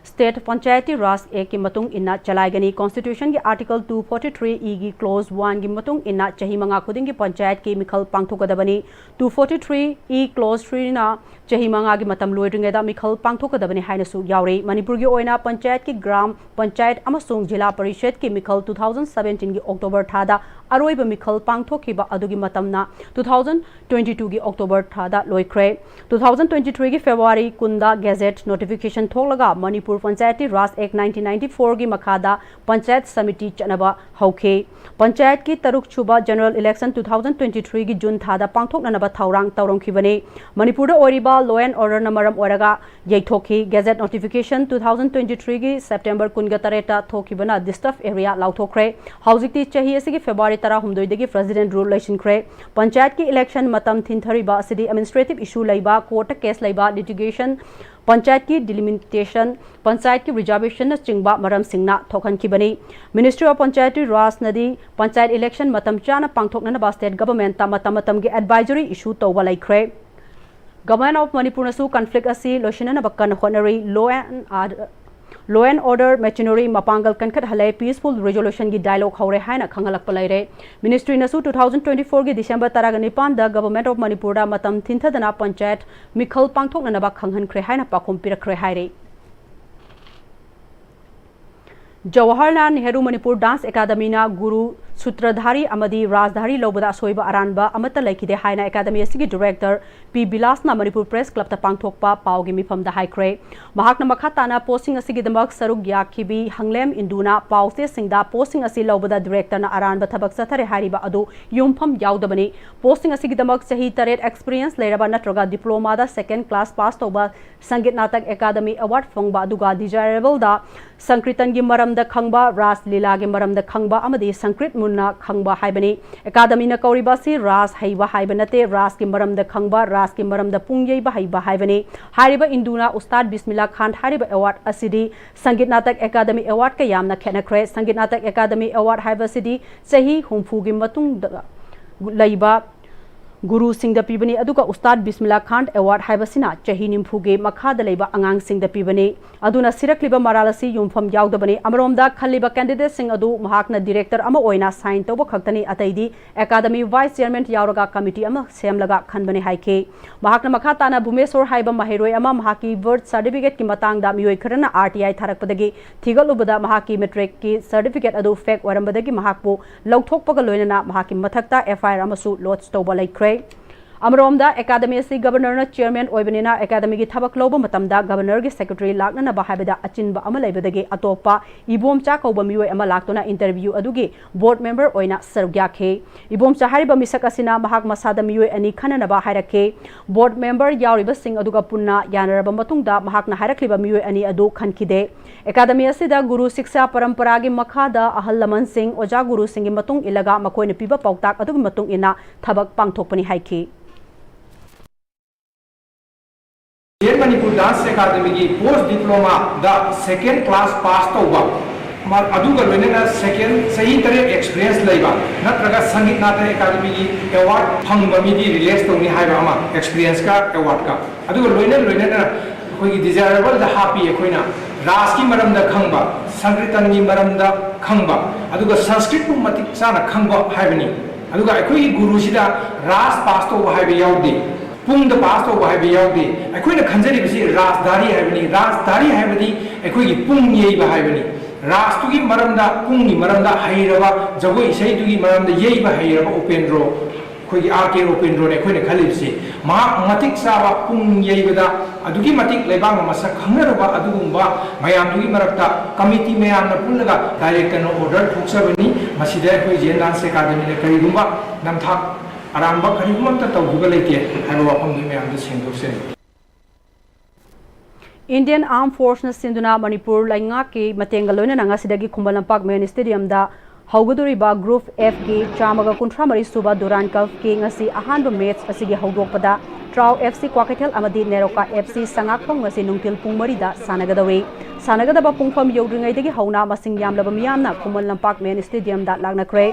State Panchayati Raj Actꯀꯤ ꯃꯇꯨꯡ ꯏꯟꯅ ꯆꯂꯥꯏꯒꯅꯤ꯫ Constitutionꯒꯤ Article two forty three Eꯒꯤ Clause oneꯒꯤ ꯃꯇꯨꯡ ꯏꯟꯅ ꯆꯍꯤ ꯃꯉꯥ ꯈꯨꯗꯤꯡꯒꯤ ꯄꯟꯆꯥꯌꯠꯀꯤ ꯃꯤꯈꯜ ꯄꯥꯡꯊꯣꯛꯀꯗꯕꯅꯤ꯫ Two forty three E Clause threeꯅ ꯆꯍꯤ ꯃꯉꯥꯒꯤ ꯃꯇꯝ ꯂꯣꯏꯗ꯭ꯔꯤꯉꯩꯗ ꯃꯤꯈꯜ ꯄꯥꯡꯊꯣꯛꯀꯗꯕꯅꯤ ꯍꯥꯏꯅꯁꯨ ꯌꯥꯎꯔꯤ꯫ ꯃꯅꯤꯄꯨꯔꯒꯤ ꯑꯣꯏꯅ ꯄꯟꯆꯥꯌꯠꯀꯤ ꯒ꯭ꯔꯥꯝ ꯄꯟꯆꯥꯌꯠ ꯑꯃꯁꯨꯡ ꯖꯤꯂꯥ ꯄꯔꯤꯁꯗꯀꯤ ꯃꯤꯈꯜ two thousand seventeenꯒꯤ October ꯊꯥꯗ ꯑꯔꯣꯏꯕ ꯃꯤꯈꯜ ꯄꯥꯡꯊꯣꯛꯈꯤꯕ ꯑꯗꯨꯒꯤ ꯃꯇꯝꯅ two thousand twenty twoꯒꯤ October ꯊꯥꯗ ꯂꯣꯏꯈ꯭ꯔꯦ꯫ Two thousand twenty threeꯒꯤ February ꯀꯨꯟꯗ gazette notification ꯊꯣꯛꯂꯒ ꯃꯅꯤꯄꯨꯔ ꯄꯟꯆꯥꯌꯇꯤ ꯔꯥꯖ ꯑꯦꯛ ꯅꯥꯏꯟꯇꯤꯟ ꯅꯥꯏꯟꯇꯤ ꯐꯣꯔꯒꯤ ꯃꯈꯥꯗ ꯄꯟꯆꯥꯌꯠ ꯁꯃꯤꯇꯤ ꯆꯠꯅꯕ ꯍꯧꯈꯤ꯫ ꯄꯟꯆꯥꯌꯠꯀꯤ ꯇꯔꯨꯛ ꯁꯨꯕ general election two thousand twenty ꯊ꯭ꯔꯤꯒꯤ ꯖꯨꯟ ꯊꯥꯗ ꯄꯥꯡꯊꯣꯛꯅꯅꯕ ꯊꯧꯔꯥꯡ ꯇꯧꯔꯝꯈꯤꯕꯅꯤ꯫ ꯃꯅꯤꯄꯨꯔꯗ ꯑꯣꯏꯔꯤꯕ law and orderꯅ ꯃꯔꯝ ꯑꯣꯏꯔꯒ ꯌꯩꯊꯣꯛꯈꯤ꯫ Gazette notification two thousand twenty ꯊ꯭ꯔꯤꯒꯤ ꯁꯦꯞꯇꯦꯝꯕꯔ ꯀꯨꯟꯒ ꯇꯔꯦꯠꯇ ꯊꯣꯛꯈꯤꯕꯅ disturb area ꯂꯥꯎꯊꯣꯛꯈ꯭ꯔꯦ꯫ ꯍꯧꯖꯤꯛꯇꯤ ꯆꯍꯤ ꯑꯁꯤꯒꯤ ꯐꯦꯕ꯭ꯔꯨꯋꯥꯔꯤ ꯇꯔꯥꯍꯨꯝꯗꯣꯏꯗꯒꯤ fraudulent rule ꯂꯩꯁꯤꯟꯈ꯭ꯔꯦ꯫ ꯄꯟꯆꯥꯌꯠꯀꯤ election ꯃꯇꯝ ꯊꯤꯟꯊꯔꯤꯕ ꯑꯁꯤꯗꯤ administrative issue ꯂꯩꯕ, courtꯇ case ꯂꯩꯕ, litigation, ꯄꯟꯆꯥꯌꯠꯀꯤ delimitation, ꯄꯟꯆꯥꯌꯠꯀꯤ reservationꯅꯆꯤꯡꯕ ꯃꯔꯝꯁꯤꯡꯅ ꯊꯣꯛꯍꯟꯈꯤꯕꯅꯤ꯫ Ministry of Panchayati Rajꯅꯗꯤ panchayat election ꯃꯇꯝ ꯆꯥꯅ ꯄꯥꯡꯊꯣꯛꯅꯅꯕ state governmentꯇ ꯃꯇꯝ ꯃꯇꯝꯒꯤ advisory issue ꯇꯧꯕ ꯂꯩꯈ꯭ꯔꯦ꯫ Government of ꯃꯅꯤꯄꯨꯔꯅꯁꯨ conflict ꯑꯁꯤ ꯂꯣꯏꯁꯤꯟꯅꯅꯕ ꯀꯟꯅ ꯍꯣꯠꯅꯔꯤ꯫ Law and order, law and order machinery ꯃꯄꯥꯡꯒꯜ ꯀꯟꯈꯠꯍꯜꯂꯦ, peaceful resolutionꯒꯤ dialogue ꯍꯧꯔꯦ ꯍꯥꯏꯅ ꯈꯪꯍꯜꯂꯛꯄ ꯂꯩꯔꯦ꯫ Ministryꯅꯁꯨ ꯇꯨ ꯊꯥꯎꯖꯟ ꯇ꯭ꯋꯦꯟꯇꯤ ꯐꯣꯔꯒꯤ ꯗꯤꯁꯦꯝꯕꯔ ꯇꯔꯥꯒ ꯅꯤꯄꯥꯟꯗ Government of ꯃꯅꯤꯄꯨꯔꯗ ꯃꯇꯝ ꯊꯤꯟꯊꯗꯅ ꯄꯟꯆꯥꯌꯠ ꯃꯤꯈꯜ ꯄꯥꯡꯊꯣꯛꯅꯅꯕ ꯈꯪꯍꯟꯈ꯭ꯔꯦ ꯍꯥꯏꯅ ꯄꯥꯎꯈꯨꯝ ꯄꯤꯔꯛꯈ꯭ꯔꯦ ꯍꯥꯏꯔꯤ꯫ ꯖꯋꯥꯍꯔꯂꯥꯜ ꯅꯦꯍꯔꯨ ꯃꯅꯤꯄꯨꯔ dance academyꯅ ꯒꯨꯔꯨ, ꯁꯨꯇ꯭ꯔꯙꯥꯔꯤ ꯑꯃꯗꯤ ꯔꯥꯖꯙꯥꯔꯤ ꯂꯧꯕꯗ ꯑꯁꯣꯏꯕ ꯑꯔꯥꯟꯕ ꯑꯃꯠꯇ ꯂꯩꯈꯤꯗꯦ ꯍꯥꯏꯅ academy ꯑꯁꯤꯒꯤ director ꯄꯤ ꯕꯤꯂꯥꯁꯅ ꯃꯅꯤꯄꯨꯔ Press Clubꯇ ꯄꯥꯡꯊꯣꯛꯄ ꯄꯥꯎꯒꯤ ꯃꯤꯐꯝꯗ ꯍꯥꯏꯈ꯭ꯔꯦ꯫ ꯃꯍꯥꯛꯅ ꯃꯈꯥ ꯇꯥꯅ postꯁꯤꯡ ꯑꯁꯤꯒꯤꯗꯃꯛ ꯁꯔꯨꯛ ꯌꯥꯈꯤꯕꯤ ꯍꯪꯂꯦꯝ ꯏꯟꯗꯨꯅ ꯄꯥꯎꯆꯦꯁꯤꯡꯗ postꯁꯤꯡ ꯑꯁꯤ ꯂꯧꯕꯗ directorꯅ ꯑꯔꯥꯟꯕ ꯊꯕꯛ ꯆꯠꯊꯔꯦ ꯍꯥꯏꯔꯤꯕ ꯑꯗꯨ ꯌꯨꯝꯐꯝ ꯌꯥꯎꯗꯕꯅꯤ꯫ Postꯁꯤꯡ ꯑꯁꯤꯒꯤꯗꯃꯛ ꯆꯍꯤ ꯇꯔꯦꯠ experience ꯂꯩꯔꯕ ꯅꯠꯇ꯭ꯔꯒ diplomaꯗ second class pass ꯇꯧꯕ ꯁꯪꯒꯤꯠ ꯅꯥꯇꯛ ꯑꯦꯀꯥꯗꯃꯤ award ꯐꯪꯕ, ꯑꯗꯨꯒ desirableꯗ ꯁꯪꯀ꯭ꯔꯤꯇꯟꯒꯤ ꯃꯔꯝꯗ ꯈꯪꯕ, ꯔꯥꯁ ꯂꯤꯂꯥꯒꯤ ꯃꯔꯝꯗ ꯈꯪꯕ ꯑꯃꯗꯤ ꯁꯪꯀ꯭ꯔꯤꯠ ꯃꯨꯟꯅ ꯈꯪꯕ ꯍꯥꯏꯕꯅꯤ꯫ ꯑꯦꯀꯥꯗꯃꯤꯅ ꯀꯧꯔꯤꯕ ꯑꯁꯤ ꯔꯥꯁ ꯍꯩꯕ ꯍꯥꯏꯕ ꯅꯠꯇꯦ, ꯔꯥꯁꯀꯤ ꯃꯔꯝꯗ ꯈꯪꯕ, ꯔꯥꯁꯀꯤ ꯃꯔꯝꯗ ꯄꯨꯡ ꯌꯩꯕ ꯍꯩꯕ ꯍꯥꯏꯕꯅꯤ꯫ ꯍꯥꯏꯔꯤꯕ ꯏꯟꯗꯨꯅ ꯎꯁꯇꯥꯗ ꯕꯤꯁꯃꯤꯂꯥ ꯈꯥꯟ ꯍꯥꯏꯔꯤꯕ award ꯑꯁꯤꯗꯤ ꯁꯪꯒꯤꯠ ꯅꯥꯇꯛ ꯑꯦꯀꯥꯗꯃꯤ awardꯀ ꯌꯥꯝꯅ ꯈꯦꯠꯅꯈ꯭ꯔꯦ꯫ ꯁꯪꯒꯤꯠ ꯅꯥꯇꯛ ꯑꯦꯀꯥꯗꯃꯤ award ꯍꯥꯏꯕꯁꯤꯗꯤ ꯆꯍꯤ ꯍꯨꯝꯐꯨꯒꯤ ꯃꯇꯨꯡꯗ ꯂꯩꯕ ꯒꯨꯔꯨꯁꯤꯡꯗ ꯄꯤꯕꯅꯤ, ꯑꯗꯨꯒ ꯎꯁꯇꯥꯗ ꯕꯤꯁꯃꯤꯂꯥ ꯈꯥꯟ award ꯍꯥꯏꯕꯁꯤꯅ ꯆꯍꯤ ꯅꯤꯐꯨꯒꯤ ꯃꯈꯥꯗ ꯂꯩꯕ ꯑꯉꯥꯡꯁꯤꯡꯗ ꯄꯤꯕꯅꯤ꯫ ꯑꯗꯨꯅ ꯁꯤꯔꯛꯂꯤꯕ ꯃꯔꯥꯜ ꯑꯁꯤ ꯌꯨꯝꯐꯝ ꯌꯥꯎꯗꯕꯅꯤ꯫ ꯑꯃꯔꯣꯝꯗ ꯈꯜꯂꯤꯕ candidateꯁꯤꯡ ꯑꯗꯨ ꯃꯍꯥꯛꯅ director ꯑꯃ ꯑꯣꯏꯅ sign ꯇꯧꯕ ꯈꯛꯇꯅꯤ, ꯑꯇꯩꯗꯤ ꯑꯦꯀꯥꯗꯃꯤ vice chairman ꯌꯥꯎꯔꯒ committee ꯑꯃ ꯁꯦꯝꯂꯒ ꯈꯟꯕꯅꯤ ꯍꯥꯏꯈꯤ꯫ ꯃꯍꯥꯛꯅ ꯃꯈꯥ ꯇꯥꯅ ꯚꯨꯃꯦꯁꯣꯔ ꯍꯥꯏꯕ ꯃꯍꯩꯔꯣꯏ ꯑꯃ ꯃꯍꯥꯛꯀꯤ birth certificateꯀꯤ ꯃꯇꯥꯡꯗ ꯃꯤꯑꯣꯏ ꯈꯔꯅ RTI ꯊꯥꯔꯛꯄꯗꯒꯤ ꯊꯤꯒꯠꯂꯨꯕꯗ ꯃꯍꯥꯛꯀꯤ matricꯀꯤ certificate ꯑꯗꯨ fake ꯑꯣꯏꯔꯝꯕꯗꯒꯤ ꯃꯍꯥꯛꯄꯨ ꯂꯧꯊꯣꯛꯄꯒ ꯂꯣꯏꯅꯅ ꯃꯍꯥꯛꯀꯤ ꯃꯊꯛꯇ FIR ꯑꯃꯁꯨ lodge ꯇꯧꯕ ꯂꯩꯈ꯭ꯔꯦ꯫ ꯑꯃꯔꯣꯝꯗ, ꯑꯦꯀꯥꯗꯃꯤ ꯑꯁꯤ ꯒꯕꯔꯅꯔꯅ ꯆꯤꯌꯔꯃꯦꯟ ꯑꯣꯏꯕꯅꯤꯅ, ꯑꯦꯀꯥꯗꯃꯤꯒꯤ ꯊꯕꯛ ꯂꯧꯕ ꯃꯇꯝꯗ ꯒꯕꯔꯅꯔꯒꯤ ꯁꯦꯀ꯭ꯔꯦꯇꯔꯤ ꯂꯥꯛꯅꯅꯕ ꯍꯥꯏꯕꯗ ꯑꯆꯤꯟꯕ ꯑꯃ ꯂꯩꯕꯗꯒꯤ ꯑꯇꯣꯞꯄ ꯏꯕꯣꯝꯆꯥ ꯀꯧꯕ ꯃꯤꯑꯣꯏ ꯑꯃ ꯂꯥꯛꯇꯨꯅ ꯏꯟꯇꯔꯚ꯭ꯌꯨ ꯑꯗꯨꯒꯤ ꯕꯣꯔꯗ ꯃꯦꯝꯕꯔ ꯑꯣꯏꯅ ꯁꯔꯨꯛ ꯌꯥꯈꯤ꯫ ꯏꯕꯣꯝꯆꯥ ꯍꯥꯏꯔꯤꯕ ꯃꯤꯁꯛ ꯑꯁꯤꯅ ꯃꯍꯥꯛ ꯃꯁꯥꯗ ꯃꯤꯑꯣꯏ ꯑꯅꯤ ꯈꯟꯅꯅꯕ ꯍꯥꯏꯔꯛꯈꯤ꯫ ꯕꯣꯔꯗ ꯃꯦꯝꯕꯔ ꯌꯥꯎꯔꯤꯕꯁꯤꯡ ꯑꯗꯨꯒ ꯄꯨꯟꯅ ꯌꯥꯅꯔꯕ ꯃꯇꯨꯡꯗ ꯃꯍꯥꯛꯅ ꯍꯥꯏꯔꯛꯂꯤꯕ ꯃꯤꯑꯣꯏ ꯑꯅꯤ ꯑꯗꯨ ꯈꯟꯈꯤꯗꯦ꯫ ꯑꯦꯀꯥꯗꯃꯤ ꯑꯁꯤꯗ ꯒꯨꯔꯨ ꯁꯤꯛꯁꯥ ꯄꯔꯝꯄꯔꯥꯒꯤ ꯃꯈꯥꯗ ꯑꯍꯜ ꯂꯃꯟꯁꯤꯡ, ꯑꯣꯖꯥ ꯒꯨꯔꯨꯁꯤꯡꯒꯤ ꯃꯇꯨꯡ ꯏꯜꯂꯒ ꯃꯈꯣꯏꯅ ꯄꯤꯕ ꯄꯥꯎꯇꯥꯛ ꯑꯗꯨꯒꯤ ꯃꯇꯨꯡ ꯏꯟꯅ ꯊꯕꯛ ꯄꯥꯡꯊꯣꯛꯄꯅꯤ ꯍꯥꯏꯈꯤ꯫ ꯖꯦꯟ ꯃꯅꯤꯄꯨꯔ ꯗꯥꯟꯁ ꯑꯦꯀꯥꯗꯃꯤꯒꯤ ꯄꯣꯁ ꯗꯤꯄ꯭ꯂꯣꯃꯥꯗ ꯁꯦꯀꯦꯟ ꯀ꯭ꯂꯥꯁ ꯄꯥꯁ ꯇꯧꯕ, ꯃ-, ꯑꯗꯨꯒ ꯂꯣꯏꯅꯅ ꯁꯦꯀꯦꯟ ꯆꯍꯤ ꯇꯔꯦꯠ ꯑꯦꯛꯁꯄꯤꯔꯤꯌꯦꯟꯁ ꯂꯩꯕ ꯅꯠꯇ꯭ꯔꯒ ꯁꯪꯒꯤꯠ ꯅꯥꯇꯛ ꯑꯦꯀꯥꯗꯃꯤꯒꯤ ꯑꯦꯋꯥꯔꯗ ꯐꯪꯕ ꯃꯤꯗꯤ ꯔꯤꯂꯦꯛꯁ ꯇꯧꯅꯤ ꯍꯥꯏꯕ ꯑꯃ, ꯑꯦꯛꯁꯄꯤꯔꯤꯌꯦꯟꯁꯀ ꯑꯦꯋꯥꯔꯗꯀ꯫ ꯑꯗꯨꯒ ꯂꯣꯏꯅ ꯂꯣꯏꯅꯅ ꯑꯩꯈꯣꯏꯒꯤ ꯗꯤꯖꯥꯏꯔꯦꯕꯜꯗ ꯍꯥꯞꯄꯤ ꯑꯩꯈꯣꯏꯅ ꯔꯥꯁꯀꯤ ꯃꯔꯝꯗ ꯈꯪꯕ, ꯁꯪꯀ꯭ꯔꯤꯇꯟꯒꯤ ꯃꯔꯝꯗ ꯈꯪꯕ, ꯑꯗꯨꯒ ꯁꯪꯁꯀ꯭ꯔꯤꯠꯄꯨ ꯃꯇꯤꯛ ꯆꯥꯅ ꯈꯪꯕ ꯍꯥꯏꯕꯅꯤ꯫ ꯑꯗꯨꯒ ꯑꯩꯈꯣꯏꯒꯤ ꯒꯨꯔꯨꯁꯤꯗ ꯔꯥꯁ ꯄꯥꯁ ꯇꯧꯕ ꯍꯥꯏꯕ ꯌꯥꯎꯗꯦ, ꯄꯨꯡꯗ ꯄꯥꯁ ꯇꯧꯕ ꯍꯥꯏꯕ ꯌꯥꯎꯗꯦ꯫ ꯑꯩꯈꯣꯏꯅ ꯈꯟꯖꯔꯤꯕꯁꯤ ꯔꯥꯁꯙꯥꯔꯤ ꯍꯥꯏꯕꯅꯤ꯫ ꯔꯥꯁꯙꯥꯔꯤ ꯍꯥꯏꯕꯗꯤ ꯑꯩꯈꯣꯏꯒꯤ ꯄꯨꯡ ꯌꯩꯕ ꯍꯥꯏꯕꯅꯤ꯫ ꯔꯥꯁꯇꯨꯒꯤ ꯃꯔꯝꯗ, ꯄꯨꯡꯒꯤ ꯃꯔꯝꯗ ꯍꯩꯔꯕ, ꯖꯒꯣꯏ ꯏꯁꯩꯗꯨꯒꯤ ꯃꯔꯝꯗ ꯌꯩꯕ ꯍꯩꯔꯕ ꯎꯄꯦꯟꯗ꯭ꯔꯣ, ꯑꯩꯈꯣꯏꯒꯤ ꯑꯥꯔ ꯀꯦ ꯎꯄꯦꯟꯗ꯭ꯔꯣꯅꯦ ꯑꯩꯈꯣꯏꯅ ꯈꯜꯂꯤꯕꯁꯤ꯫ ꯃꯍꯥꯛ ꯃꯇꯤꯛ ꯆꯥꯕ ꯄꯨꯡ ꯌꯩꯕꯗ ꯑꯗꯨꯛꯀꯤ ꯃꯇꯤꯛ ꯂꯩꯕꯥꯛꯅ ꯃꯁꯛ ꯈꯪꯅꯔꯕ ꯑꯗꯨꯒꯨꯝꯕ ꯃꯌꯥꯝꯗꯨꯒꯤ ꯃꯔꯛꯇ ꯀꯃꯤꯇꯤ ꯃꯌꯥꯝꯅ ꯄꯨꯜꯂꯒ ꯗꯥꯏꯔꯦꯛꯇꯔꯅ ꯑꯣꯔꯗꯔ ꯊꯣꯛꯆꯕꯅꯤ꯫ ꯃꯁꯤꯗ ꯑꯩꯈꯣꯏ ꯖꯦꯟ ꯗꯥꯟꯁ ꯑꯦꯀꯥꯗꯃꯤꯅ ꯀꯔꯤꯒꯨꯝꯕ ꯅꯝꯊꯥꯛ ꯑꯔꯥꯟꯕ ꯀꯔꯤꯒꯨꯝꯕ ꯑꯝꯇ ꯇꯧꯈꯤꯕ ꯂꯩꯇꯦ ꯍꯥꯏꯕ ꯋꯥꯐꯝꯗꯨ ꯃꯌꯥꯝꯗ ꯁꯦꯡꯗꯣꯛꯆꯔꯤ꯫ ꯏꯟꯗꯤꯌꯟ ꯑꯥꯔꯝ ꯐꯣꯔꯁꯅ ꯁꯤꯟꯗꯨꯅ ꯃꯅꯤꯄꯨꯔ ꯂꯩꯉꯥꯛꯀꯤ ꯃꯇꯦꯡꯒ ꯂꯣꯏꯅꯅ ꯉꯁꯤꯗꯒꯤ ꯈꯨꯃꯟ ꯂꯝꯄꯥꯛ ꯃꯦꯟ ꯁ꯭ꯇꯦꯗꯤꯌꯝꯗ ꯍꯧꯒꯗꯧꯔꯤꯕ ꯒ꯭ꯔꯨꯞ ꯑꯦꯐꯀꯤ ꯆꯥꯝꯃꯒ ꯀꯨꯟꯊ꯭ꯔꯥ ꯃꯔꯤ ꯁꯨꯕ ꯗꯨꯔꯥꯟ ꯀꯞꯀꯤ ꯉꯁꯤ ꯑꯍꯥꯟꯕ ꯃꯦꯆ ꯑꯁꯤꯒꯤ ꯍꯧꯗꯣꯛꯄꯗ ꯇ꯭ꯔꯥꯎ ꯑꯦꯐ ꯁꯤ ꯀ꯭ꯋꯥꯀꯩꯊꯦꯜ ꯑꯃꯗꯤ ꯅꯦꯔꯣꯀꯥ ꯑꯦꯐ ꯁꯤ ꯁꯉꯥꯛꯄꯝ ꯉꯁꯤ ꯅꯨꯡꯊꯤꯜ ꯄꯨꯡ ꯃꯔꯤꯗ ꯁꯥꯟꯅꯒꯗꯧꯔꯤ꯫ ꯁꯥꯟꯅꯒꯗꯕ ꯄꯨꯡꯐꯝ ꯌꯧꯗ꯭ꯔꯤꯉꯩꯗꯒꯤ ꯍꯧꯅ ꯃꯁꯤꯡ ꯌꯥꯝꯂꯕ ꯃꯤꯌꯥꯝꯅ ꯈꯨꯃꯟ ꯂꯝꯄꯥꯛ ꯃꯦꯟ ꯁ꯭ꯇꯦꯗꯤꯌꯝꯗ ꯂꯥꯛꯅꯈ꯭ꯔꯦ꯫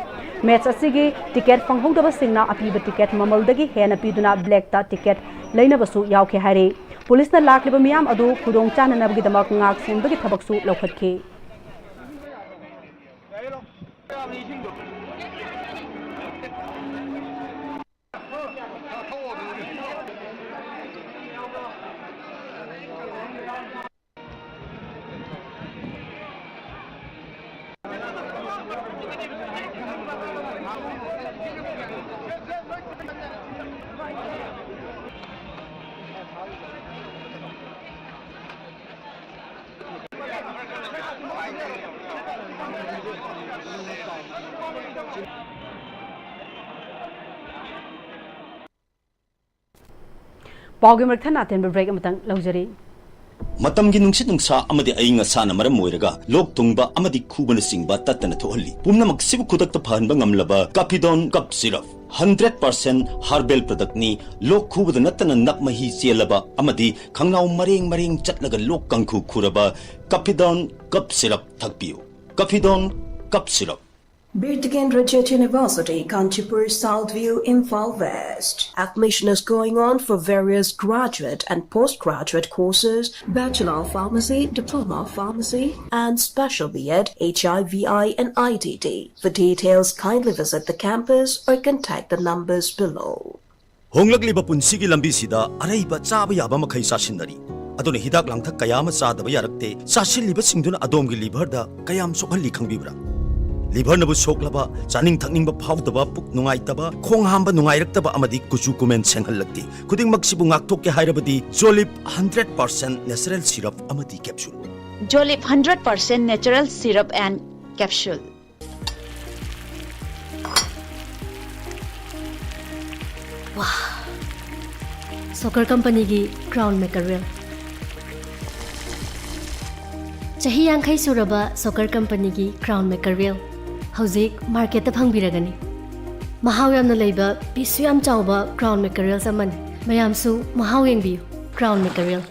ꯃꯦꯆ ꯑꯁꯤꯒꯤ ꯇꯤꯀꯦꯠ ꯐꯪꯍꯧꯗꯕꯁꯤꯡꯅ ꯑꯄꯤꯕ ꯇꯤꯀꯦꯠ ꯃꯃꯜꯗꯒꯤ ꯍꯦꯟꯅ ꯄꯤꯗꯨꯅ ꯕ꯭ꯂꯦꯛꯇ ꯇꯤꯀꯦꯠ ꯂꯩꯅꯕꯁꯨ ꯌꯥꯎꯈꯤ ꯍꯥꯏꯔꯤ꯫ ꯄꯨꯂꯤꯁꯅ ꯂꯥꯛꯂꯤꯕ ꯃꯤꯌꯥꯝ ꯑꯗꯨ ꯈꯨꯗꯣꯡ ꯆꯥꯅꯅꯕꯒꯤꯗꯃꯛ ꯉꯥꯛ ꯁꯦꯟꯕꯒꯤ ꯊꯕꯛꯁꯨ ꯂꯧꯈꯠꯈꯤ꯫ ꯄꯥꯎꯒꯤ ꯃꯔꯛ ꯊꯠꯅ ꯑꯇꯦꯟꯕ break ꯑꯃꯇꯪ ꯂꯧꯖꯔꯤ꯫ ꯃꯇꯝꯒꯤ ꯅꯨꯡꯁꯤꯠ ꯅꯨꯡꯁꯥ ꯑꯃꯗꯤ ꯑꯏꯪ ꯑꯁꯥꯅ ꯃꯔꯝ ꯑꯣꯏꯔꯒ ꯂꯣꯛ ꯊꯨꯡꯕ ꯑꯃꯗꯤ ꯈꯨꯕꯅꯆꯤꯡꯕ ꯇꯠꯇꯅ ꯊꯣꯛꯍꯜꯂꯤ꯫ ꯄꯨꯝꯅꯃꯛꯁꯤꯕꯨ ꯈꯨꯗꯛꯇ ꯐꯍꯟꯕ ꯉꯝꯂꯕ ꯀꯐꯤꯗꯣꯟ cough syrup. Hundred percent herbal ꯄ꯭ꯔꯗꯛꯅꯤ꯫ ꯂꯣꯛ ꯈꯨꯕꯗ ꯅꯠꯇꯅ ꯅꯞ ꯃꯍꯤ ꯆꯦꯜꯂꯕ ꯑꯃꯗꯤ ꯈꯪꯅꯥꯎ ꯃꯔꯦꯡ ꯃꯔꯦꯡ ꯆꯠꯂꯒ ꯂꯣꯛ ꯀꯥꯡꯈꯨ ꯈꯨꯔꯕ ꯀꯐꯤꯗꯣꯟ ꯀꯞ ꯁꯤꯔꯞ ꯊꯛꯄꯤꯌꯨ꯫ ꯀꯐꯤꯗꯣꯟ cough syrup. Bir Tikendrajit University, Kanchipur, South View, Imphal West. Admission is going on for various graduate and postgraduate courses, Bachelor of Pharmacy, Diploma of Pharmacy, and Special B Ed, H I V I, and I T T. For details, kindly visit the campus or contact the numbers below. ꯍꯣꯡꯂꯛꯂꯤꯕ ꯄꯨꯟꯁꯤꯒꯤ ꯂꯝꯕꯤꯁꯤꯗ ꯑꯔꯩꯕ ꯆꯥꯕ ꯌꯥꯕ ꯃꯈꯩ ꯆꯥꯁꯤꯟꯅꯔꯤ꯫ ꯑꯗꯨꯅ ꯍꯤꯗꯥꯛ ꯂꯥꯡꯊꯛ ꯀꯌꯥ ꯑꯃ ꯆꯥꯗꯕ ꯌꯥꯔꯛꯇꯦ꯫ ꯆꯥꯁꯤꯜꯂꯤꯕꯁꯤꯡꯗꯨꯅ ꯑꯗꯣꯝꯒꯤ liverꯗ ꯀꯌꯥꯝ ꯁꯣꯛꯍꯜꯂꯤ ꯈꯪꯕꯤꯕ꯭ꯔꯥ? Liverꯅꯕꯨ ꯁꯣꯛꯂꯕ, ꯆꯥꯅꯤꯡ ꯊꯛꯅꯤꯡꯕ ꯐꯥꯎꯗꯕ, ꯄꯨꯛ ꯅꯨꯡꯉꯥꯏꯇꯕ, ꯈꯣꯡ ꯍꯥꯝꯕ ꯅꯨꯡꯉꯥꯏꯔꯛꯇꯕ ꯑꯃꯗꯤ ꯀꯨꯆꯨ ꯀꯨꯃꯦꯟ ꯁꯦꯡꯍꯜꯂꯛꯇꯦ꯫ ꯈꯨꯗꯤꯡꯃꯛꯁꯤꯕꯨ ꯉꯥꯛꯊꯣꯛꯀꯦ ꯍꯥꯏꯔꯕꯗꯤ Jolib hundred percent natural syrup ꯑꯃꯗꯤ capsule꯫ Jolib hundred percent natural syrup and capsule꯫ ꯋꯥ! ꯁꯣꯀꯔ ꯀꯝꯄꯅꯤꯒꯤ Crown Mackerel꯫ ꯆꯍꯤ ꯌꯥꯡꯈꯩ ꯁꯨꯔꯕ ꯁꯣꯀꯔ ꯀꯝꯄꯅꯤꯒꯤ Crown Mackerel ꯍꯧꯖꯤꯛ ꯃꯥꯔꯀꯦꯠꯇ ꯐꯪꯕꯤꯔꯒꯅꯤ꯫ ꯃꯍꯥꯎ ꯌꯥꯝꯅ ꯂꯩꯕ, ꯄꯤꯁꯁꯨ ꯌꯥꯝ ꯆꯥꯎꯕ Crown Mackerels ꯑꯃꯅꯤ꯫ ꯃꯌꯥꯝꯁꯨ ꯃꯍꯥꯎ ꯌꯦꯡꯕꯤꯌꯨ꯫ Crown Mackerel꯫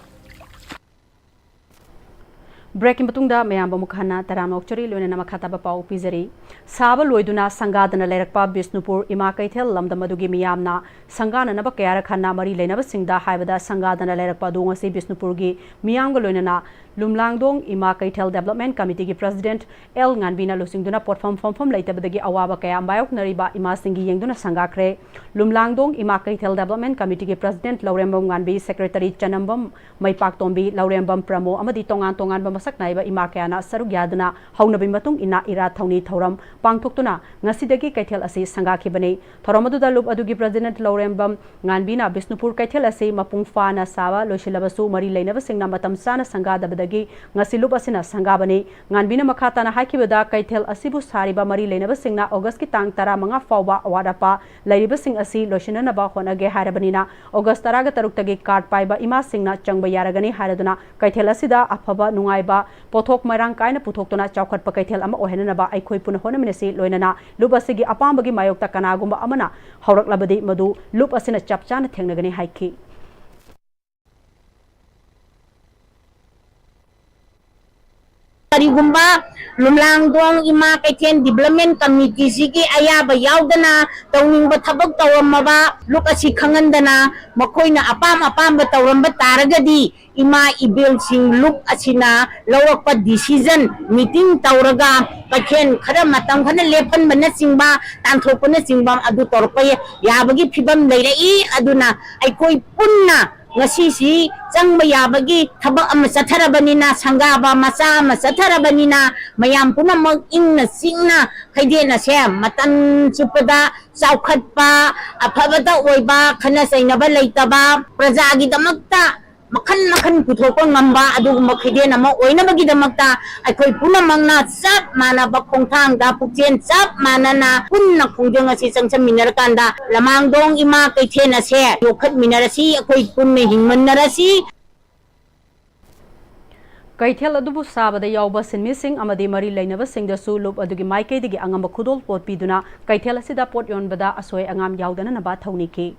Breakꯀꯤ ꯃꯇꯨꯡꯗ ꯃꯌꯥꯝꯕꯨ ꯑꯃꯨꯛ ꯍꯟꯅ ꯇꯔꯥꯝꯅ ꯑꯣꯛꯆꯔꯤ, ꯂꯣꯏꯅꯅ ꯃꯈꯥ ꯇꯥꯕ ꯄꯥꯎ ꯄꯤꯖꯔꯤ꯫ ꯁꯥꯕ ꯂꯣꯏꯗꯨꯅ ꯁꯪꯒꯥꯗꯅ ꯂꯩꯔꯛꯄ ꯕꯤꯁꯅꯨꯄꯨꯔ ꯏꯃꯥ ꯀꯩꯊꯦꯜ ꯂꯝꯗꯝ ꯑꯗꯨꯒꯤ ꯃꯤꯌꯥꯝꯅ ꯁꯪꯒꯥꯅꯅꯕ ꯀꯌꯥꯔꯛ ꯍꯟꯅ ꯃꯔꯤ ꯂꯩꯅꯕꯁꯤꯡꯗ ꯍꯥꯏꯕꯗ ꯁꯪꯒꯥꯗꯅ ꯂꯩꯔꯛꯄ ꯑꯗꯨ ꯉꯁꯤ ꯕꯤꯁꯅꯨꯄꯨꯔꯒꯤ ꯃꯤꯌꯥꯝꯒ ꯂꯣꯏꯅꯅ ꯂꯨꯝꯂꯥꯡꯗꯣꯡ ꯏꯃꯥ ꯀꯩꯊꯦꯜ Development Committeeꯒꯤ President ꯑꯦꯜ ꯉꯥꯟꯕꯤꯅ ꯂꯨꯆꯤꯡꯗꯨꯅ ꯄꯣꯠꯐꯝ ꯐꯝꯐꯝ ꯂꯩꯇꯕꯗꯒꯤ ꯑꯋꯥꯕ ꯀꯌꯥ ꯃꯥꯌꯣꯛꯅꯔꯤꯕ ꯏꯃꯥꯁꯤꯡꯒꯤ ꯌꯦꯡꯗꯨꯅ ꯁꯪꯒꯥꯈ꯭ꯔꯦ꯫ ꯂꯨꯝꯂꯥꯡꯗꯣꯡ ꯏꯃꯥ ꯀꯩꯊꯦꯜ Development Committeeꯒꯤ President ꯂꯧꯔꯦꯝꯕꯝ ꯉꯥꯟꯕꯤ, Secretary ꯆꯅꯝꯕꯝ ꯃꯩꯄꯥꯛꯇꯣꯝꯕꯤ, ꯂꯧꯔꯦꯝꯕꯝ ꯄ꯭ꯔꯃꯣ ꯑꯃꯗꯤ ꯇꯣꯉꯥꯟ ꯇꯣꯉꯥꯟꯕ ꯃꯁꯛ ꯅꯥꯏꯕ ꯏꯃꯥ ꯀꯌꯥꯅ ꯁꯔꯨꯛ ꯌꯥꯗꯨꯅ ꯍꯧꯅꯕꯤ ꯃꯇꯨꯡ ꯏꯟꯅ ꯏꯔꯥꯠ ꯊꯧꯅꯤ ꯊꯧꯔꯝ ꯄꯥꯡꯊꯣꯛꯇꯨꯅ ꯉꯁꯤꯗꯒꯤ ꯀꯩꯊꯦꯜ ꯑꯁꯤ ꯁꯪꯒꯥꯈꯤꯕꯅꯤ꯫ ꯊꯧꯔꯝ ꯑꯗꯨꯗ ꯂꯨꯞ ꯑꯗꯨꯒꯤ President ꯂꯧꯔꯦꯝꯕꯝ ꯉꯥꯟꯕꯤꯅ ꯕꯤꯁꯅꯨꯄꯨꯔ ꯀꯩꯊꯦꯜ ꯑꯁꯤ ꯃꯄꯨꯡ ꯐꯥꯅ ꯁꯥꯕ ꯂꯣꯏꯁꯤꯜꯂꯕꯁꯨ ꯃꯔꯤ ꯂꯩꯅꯕꯁꯤꯡꯅ ꯃꯇꯝ ꯆꯥꯅ ꯁꯪꯒꯥꯗꯕꯗꯒꯤ ꯒꯤ ꯉꯁꯤ ꯂꯨꯞ ꯑꯁꯤꯅ ꯁꯪꯒꯥꯕꯅꯤ꯫ ꯉꯥꯟꯕꯤꯅ ꯃꯈꯥ ꯇꯥꯅ ꯍꯥꯏꯈꯤꯕꯗ, ꯀꯩꯊꯦꯜ ꯑꯁꯤꯕꯨ ꯁꯥꯔꯤꯕ ꯃꯔꯤ ꯂꯩꯅꯕꯁꯤꯡꯅ ꯑꯣꯒꯁꯀꯤ ꯇꯥꯡ ꯇꯔꯥꯃꯉꯥ ꯐꯥꯎꯕ ꯑꯋꯥꯠ ꯑꯄꯥ ꯂꯩꯔꯤꯕꯁꯤꯡ ꯑꯁꯤ ꯂꯣꯏꯁꯤꯟꯅꯅꯕ ꯍꯣꯠꯅꯒꯦ ꯍꯥꯏꯔꯕꯅꯤꯅ, ꯑꯣꯒꯁ ꯇꯔꯥꯒ ꯇꯔꯨꯛꯇꯒꯤ ꯀꯥꯔꯗ ꯄꯥꯏꯕ ꯏꯃꯥꯁꯤꯡꯅ ꯆꯪꯕ ꯌꯥꯔꯒꯅꯤ ꯍꯥꯏꯔꯗꯨꯅ, ꯀꯩꯊꯦꯜ ꯑꯁꯤꯗ ꯑꯐꯕ ꯅꯨꯡꯉꯥꯏꯕ ꯄꯣꯠꯊꯣꯛ ꯃꯔꯥꯡ ꯀꯥꯏꯅ ꯄꯨꯊꯣꯛꯇꯨꯅ ꯆꯥꯎꯈꯠꯄ ꯀꯩꯊꯦꯜ ꯑꯃ ꯑꯣꯏꯍꯟꯅꯅꯕ ꯑꯩꯈꯣꯏ ꯄꯨꯟꯅ ꯍꯣꯠꯅꯃꯤꯟꯅꯁꯤ꯫ ꯂꯣꯏꯅꯅ ꯂꯨꯞ ꯑꯁꯤꯒꯤ ꯑꯄꯥꯝꯕꯒꯤ ꯃꯥꯌꯣꯛꯇ ꯀꯅꯥꯒꯨꯝꯕ ꯑꯃꯅ ꯍꯧꯔꯛꯂꯕꯗꯤ, ꯃꯗꯨ ꯂꯨꯞ ꯑꯁꯤꯅ ꯆꯞ ꯆꯥꯅ ꯊꯦꯡꯅꯒꯅꯤ ꯍꯥꯏꯈꯤ꯫ ꯀꯔꯤꯒꯨꯝꯕ ꯂꯨꯝꯂꯥꯡꯗꯣꯡ ꯏꯃꯥ ꯀꯩꯊꯦꯜ ꯗꯤꯕ꯭ꯂꯞꯃꯦꯟ ꯀꯃꯤꯇꯤꯁꯤꯒꯤ ꯑꯌꯥꯕ ꯌꯥꯎꯗꯅ ꯇꯧꯅꯤꯡꯕ ꯊꯕꯛ ꯇꯧꯔꯝꯃꯕ, ꯂꯨꯞ ꯑꯁꯤ ꯈꯪꯍꯟꯗꯅ ꯃꯈꯣꯏꯅ ꯑꯄꯥꯝ ꯑꯄꯥꯝꯕ ꯇꯧꯔꯝꯕ ꯇꯥꯔꯒꯗꯤ, ꯏꯃꯥ ꯏꯕꯦꯜꯁꯤꯡ ꯂꯨꯞ ꯑꯁꯤꯅ ꯂꯧꯔꯛꯄ decision meeting ꯇꯧꯔꯒ, ꯀꯩꯊꯦꯜ ꯈꯔ ꯃꯇꯝ ꯈꯔ ꯂꯦꯞꯍꯟꯕꯅꯆꯤꯡꯕ, ꯇꯥꯟꯊꯣꯛꯄꯅꯆꯤꯡꯕ ꯑꯗꯨ ꯇꯧꯔꯛꯄ ꯌꯥꯕꯒꯤ ꯐꯤꯕꯝ ꯂꯩꯔꯛꯏ꯫ ꯑꯗꯨꯅ ꯑꯩꯈꯣꯏ ꯄꯨꯟꯅ ꯉꯁꯤꯁꯤ ꯆꯪꯕ ꯌꯥꯕꯒꯤ ꯊꯕꯛ ꯑꯃ ꯆꯠꯊꯔꯕꯅꯤꯅ, ꯁꯪꯒꯥꯕ ꯃꯆꯥ ꯑꯃ ꯆꯠꯊꯔꯕꯅꯤꯅ, ꯃꯌꯥꯝ ꯄꯨꯝꯅꯃꯛ ꯏꯪꯅ ꯆꯤꯛꯅ ꯈꯩꯗꯦꯟ ꯑꯁꯦ ꯃꯇꯝ ꯆꯨꯞꯄꯗ ꯆꯥꯎꯈꯠꯄ, ꯑꯐꯕꯇ ꯑꯣꯏꯕ, ꯈꯠꯅ ꯆꯩꯅꯕ ꯂꯩꯇꯕ, ꯄ꯭ꯔꯖꯥꯒꯤꯗꯃꯛꯇ ꯃꯈꯟ ꯃꯈꯟ ꯄꯨꯊꯣꯛꯄ ꯉꯝꯕ ꯑꯗꯨꯒꯨꯝꯕ ꯈꯩꯗꯦꯟ ꯑꯃ ꯑꯣꯏꯅꯕꯒꯤꯗꯃꯛꯇ ꯑꯩꯈꯣꯏ ꯄꯨꯝꯅꯃꯛꯅ ꯆꯞ ꯃꯥꯟꯅꯕ ꯈꯣꯡꯊꯥꯡꯗ, ꯄꯨꯛꯆꯦꯜ ꯆꯞ ꯃꯥꯟꯅꯅ ꯄꯨꯟꯅ ꯈꯣꯡꯖꯪ ꯑꯁꯤ ꯆꯪꯁꯤꯟꯃꯤꯟꯅꯔꯀꯥꯟꯗ ꯂꯃꯥꯡꯗꯣꯡ ꯏꯃꯥ ꯀꯩꯊꯦꯜ ꯑꯁꯦ ꯌꯣꯛꯈꯠꯃꯤꯟꯅꯔꯁꯤ, ꯑꯩꯈꯣꯏ ꯄꯨꯟꯅ ꯍꯤꯡꯃꯤꯟꯅꯔꯁꯤ꯫ ꯀꯩꯊꯦꯜ ꯑꯗꯨꯕꯨ ꯁꯥꯕꯗ ꯌꯥꯎꯕ ꯁꯤꯟꯃꯤꯁꯤꯡ ꯑꯃꯗꯤ ꯃꯔꯤ ꯂꯩꯅꯕꯁꯤꯡꯗꯁꯨ ꯂꯨꯞ ꯑꯗꯨꯒꯤ ꯃꯥꯏꯀꯩꯗꯒꯤ ꯑꯉꯝꯕ ꯈꯨꯗꯣꯜꯄꯣꯠ ꯄꯤꯗꯨꯅ ꯀꯩꯊꯦꯜ ꯑꯁꯤꯗ ꯄꯣꯠ ꯌꯣꯟꯕꯗ ꯑꯁꯣꯏ ꯑꯉꯥꯝ ꯌꯥꯎꯗꯅꯅꯕ ꯊꯧꯅꯤꯈꯤ꯫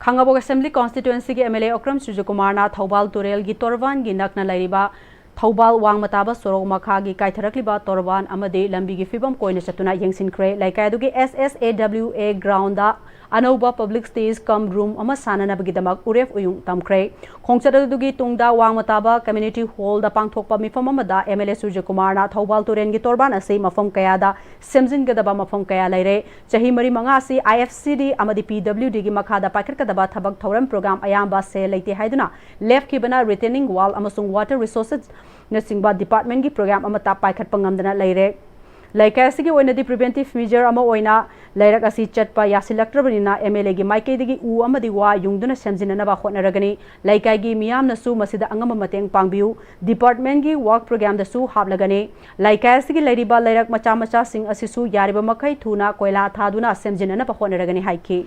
ꯈꯥꯡꯉꯕꯣꯛ Assembly Constituency ꯒꯤ M L A Okram ꯁꯨꯔꯖꯀꯨꯃꯥꯔꯅ Thoubal ꯇꯨꯔꯦꯜꯒꯤ ꯇꯣꯔꯕꯥꯟꯒꯤ ꯅꯛꯅ ꯂꯩꯔꯤꯕ ꯊꯧꯕꯥꯜ ꯋꯥꯡꯃ ꯇꯥꯕ ꯁꯣꯔꯣꯛ ꯃꯈꯥꯒꯤ ꯀꯥꯏꯊꯔꯛꯂꯤꯕ ꯇꯣꯔꯕꯥꯟ ꯑꯃꯗꯤ ꯂꯝꯕꯤꯒꯤ ꯐꯤꯕꯝ ꯀꯣꯏꯅ ꯆꯠꯇꯨꯅ ꯌꯦꯡꯁꯤꯟꯈ꯭ꯔꯦ꯫ ꯂꯩꯀꯥꯏ ꯑꯗꯨꯒꯤ S S A W A ground ꯗ ꯑꯅꯧꯕ public stage cum room ꯑꯃ ꯁꯥꯅꯅꯕꯒꯤꯗꯃꯛ ꯎꯔꯦꯞ ꯎꯌꯨꯡ ꯇꯝꯈ꯭ꯔꯦ꯫ ꯈꯣꯡꯆꯠ ꯑꯗꯨꯒꯤ ꯇꯨꯡꯗ ꯋꯥꯡꯃ ꯇꯥꯕ community hall ꯗ ꯄꯥꯡꯊꯣꯛꯄ ꯃꯤꯐꯝ ꯑꯃꯗ M L A ꯁꯨꯔꯖꯀꯨꯃꯥꯔꯅ ꯊꯧꯕꯥꯜ ꯇꯨꯔꯦꯜꯒꯤ ꯇꯣꯔꯕꯥꯟ ꯑꯁꯤ ꯃꯐꯝ ꯀꯌꯥꯗ ꯁꯦꯝꯖꯤꯟꯒꯗꯕ ꯃꯐꯝ ꯀꯌꯥ ꯂꯩꯔꯦ꯫ ꯆꯍꯤ ꯃꯔꯤ ꯃꯉꯥ ꯑꯁꯤ I F C D ꯑꯃꯗꯤ P W D ꯒꯤ ꯃꯈꯥꯗ ꯄꯥꯏꯈꯠꯀꯗꯕ ꯊꯕꯛ ꯊꯧꯔꯝ program ꯑꯌꯥꯝꯕ ꯁꯦꯜ ꯂꯩꯇꯦ ꯍꯥꯏꯗꯨꯅ ꯂꯦꯞꯈꯤꯕꯅ retaining wall ꯑꯃꯁꯨꯡ water resources ꯅꯆꯤꯡꯕ department ꯀꯤ program ꯑꯃꯠꯇ ꯄꯥꯏꯈꯠꯄ ꯉꯝꯗꯅ ꯂꯩꯔꯦ꯫ ꯂꯩꯀꯥꯏ ꯑꯁꯤꯒꯤ ꯑꯣꯏꯅꯗꯤ preventive measure ꯑꯃ ꯑꯣꯏꯅ ꯂꯩꯔꯛ ꯑꯁꯤ ꯆꯠꯄ ꯌꯥꯁꯤꯜꯂꯛꯇ꯭ꯔꯕꯅꯤꯅ MLAꯒꯤ ꯃꯥꯏꯀꯩꯗꯒꯤ ꯎ ꯑꯃꯗꯤ ꯋꯥ ꯌꯨꯡꯗꯨꯅ ꯁꯦꯝꯖꯤꯟꯅꯅꯕ ꯍꯣꯠꯅꯔꯒꯅꯤ꯫ ꯂꯩꯀꯥꯏꯒꯤ ꯃꯤꯌꯥꯝꯅꯁꯨ ꯃꯁꯤꯗ ꯑꯉꯝꯕ ꯃꯇꯦꯡ ꯄꯥꯡꯕꯤꯌꯨ꯫ Departmentꯀꯤ work programꯗꯁꯨ ꯍꯥꯞꯂꯒꯅꯤ꯫ ꯂꯩꯀꯥꯏ ꯑꯁꯤꯒꯤ ꯂꯩꯔꯤꯕ ꯂꯩꯔꯛ ꯃꯆꯥ ꯃꯆꯥꯁꯤꯡ ꯑꯁꯤꯁꯨ ꯌꯥꯔꯤꯕ ꯃꯈꯩ ꯊꯨꯅ ꯀꯣꯏꯂꯥ ꯊꯥꯗꯨꯅ ꯁꯦꯝꯖꯤꯟꯅꯅꯕ ꯍꯣꯠꯅꯔꯒꯅꯤ ꯍꯥꯏꯈꯤ꯫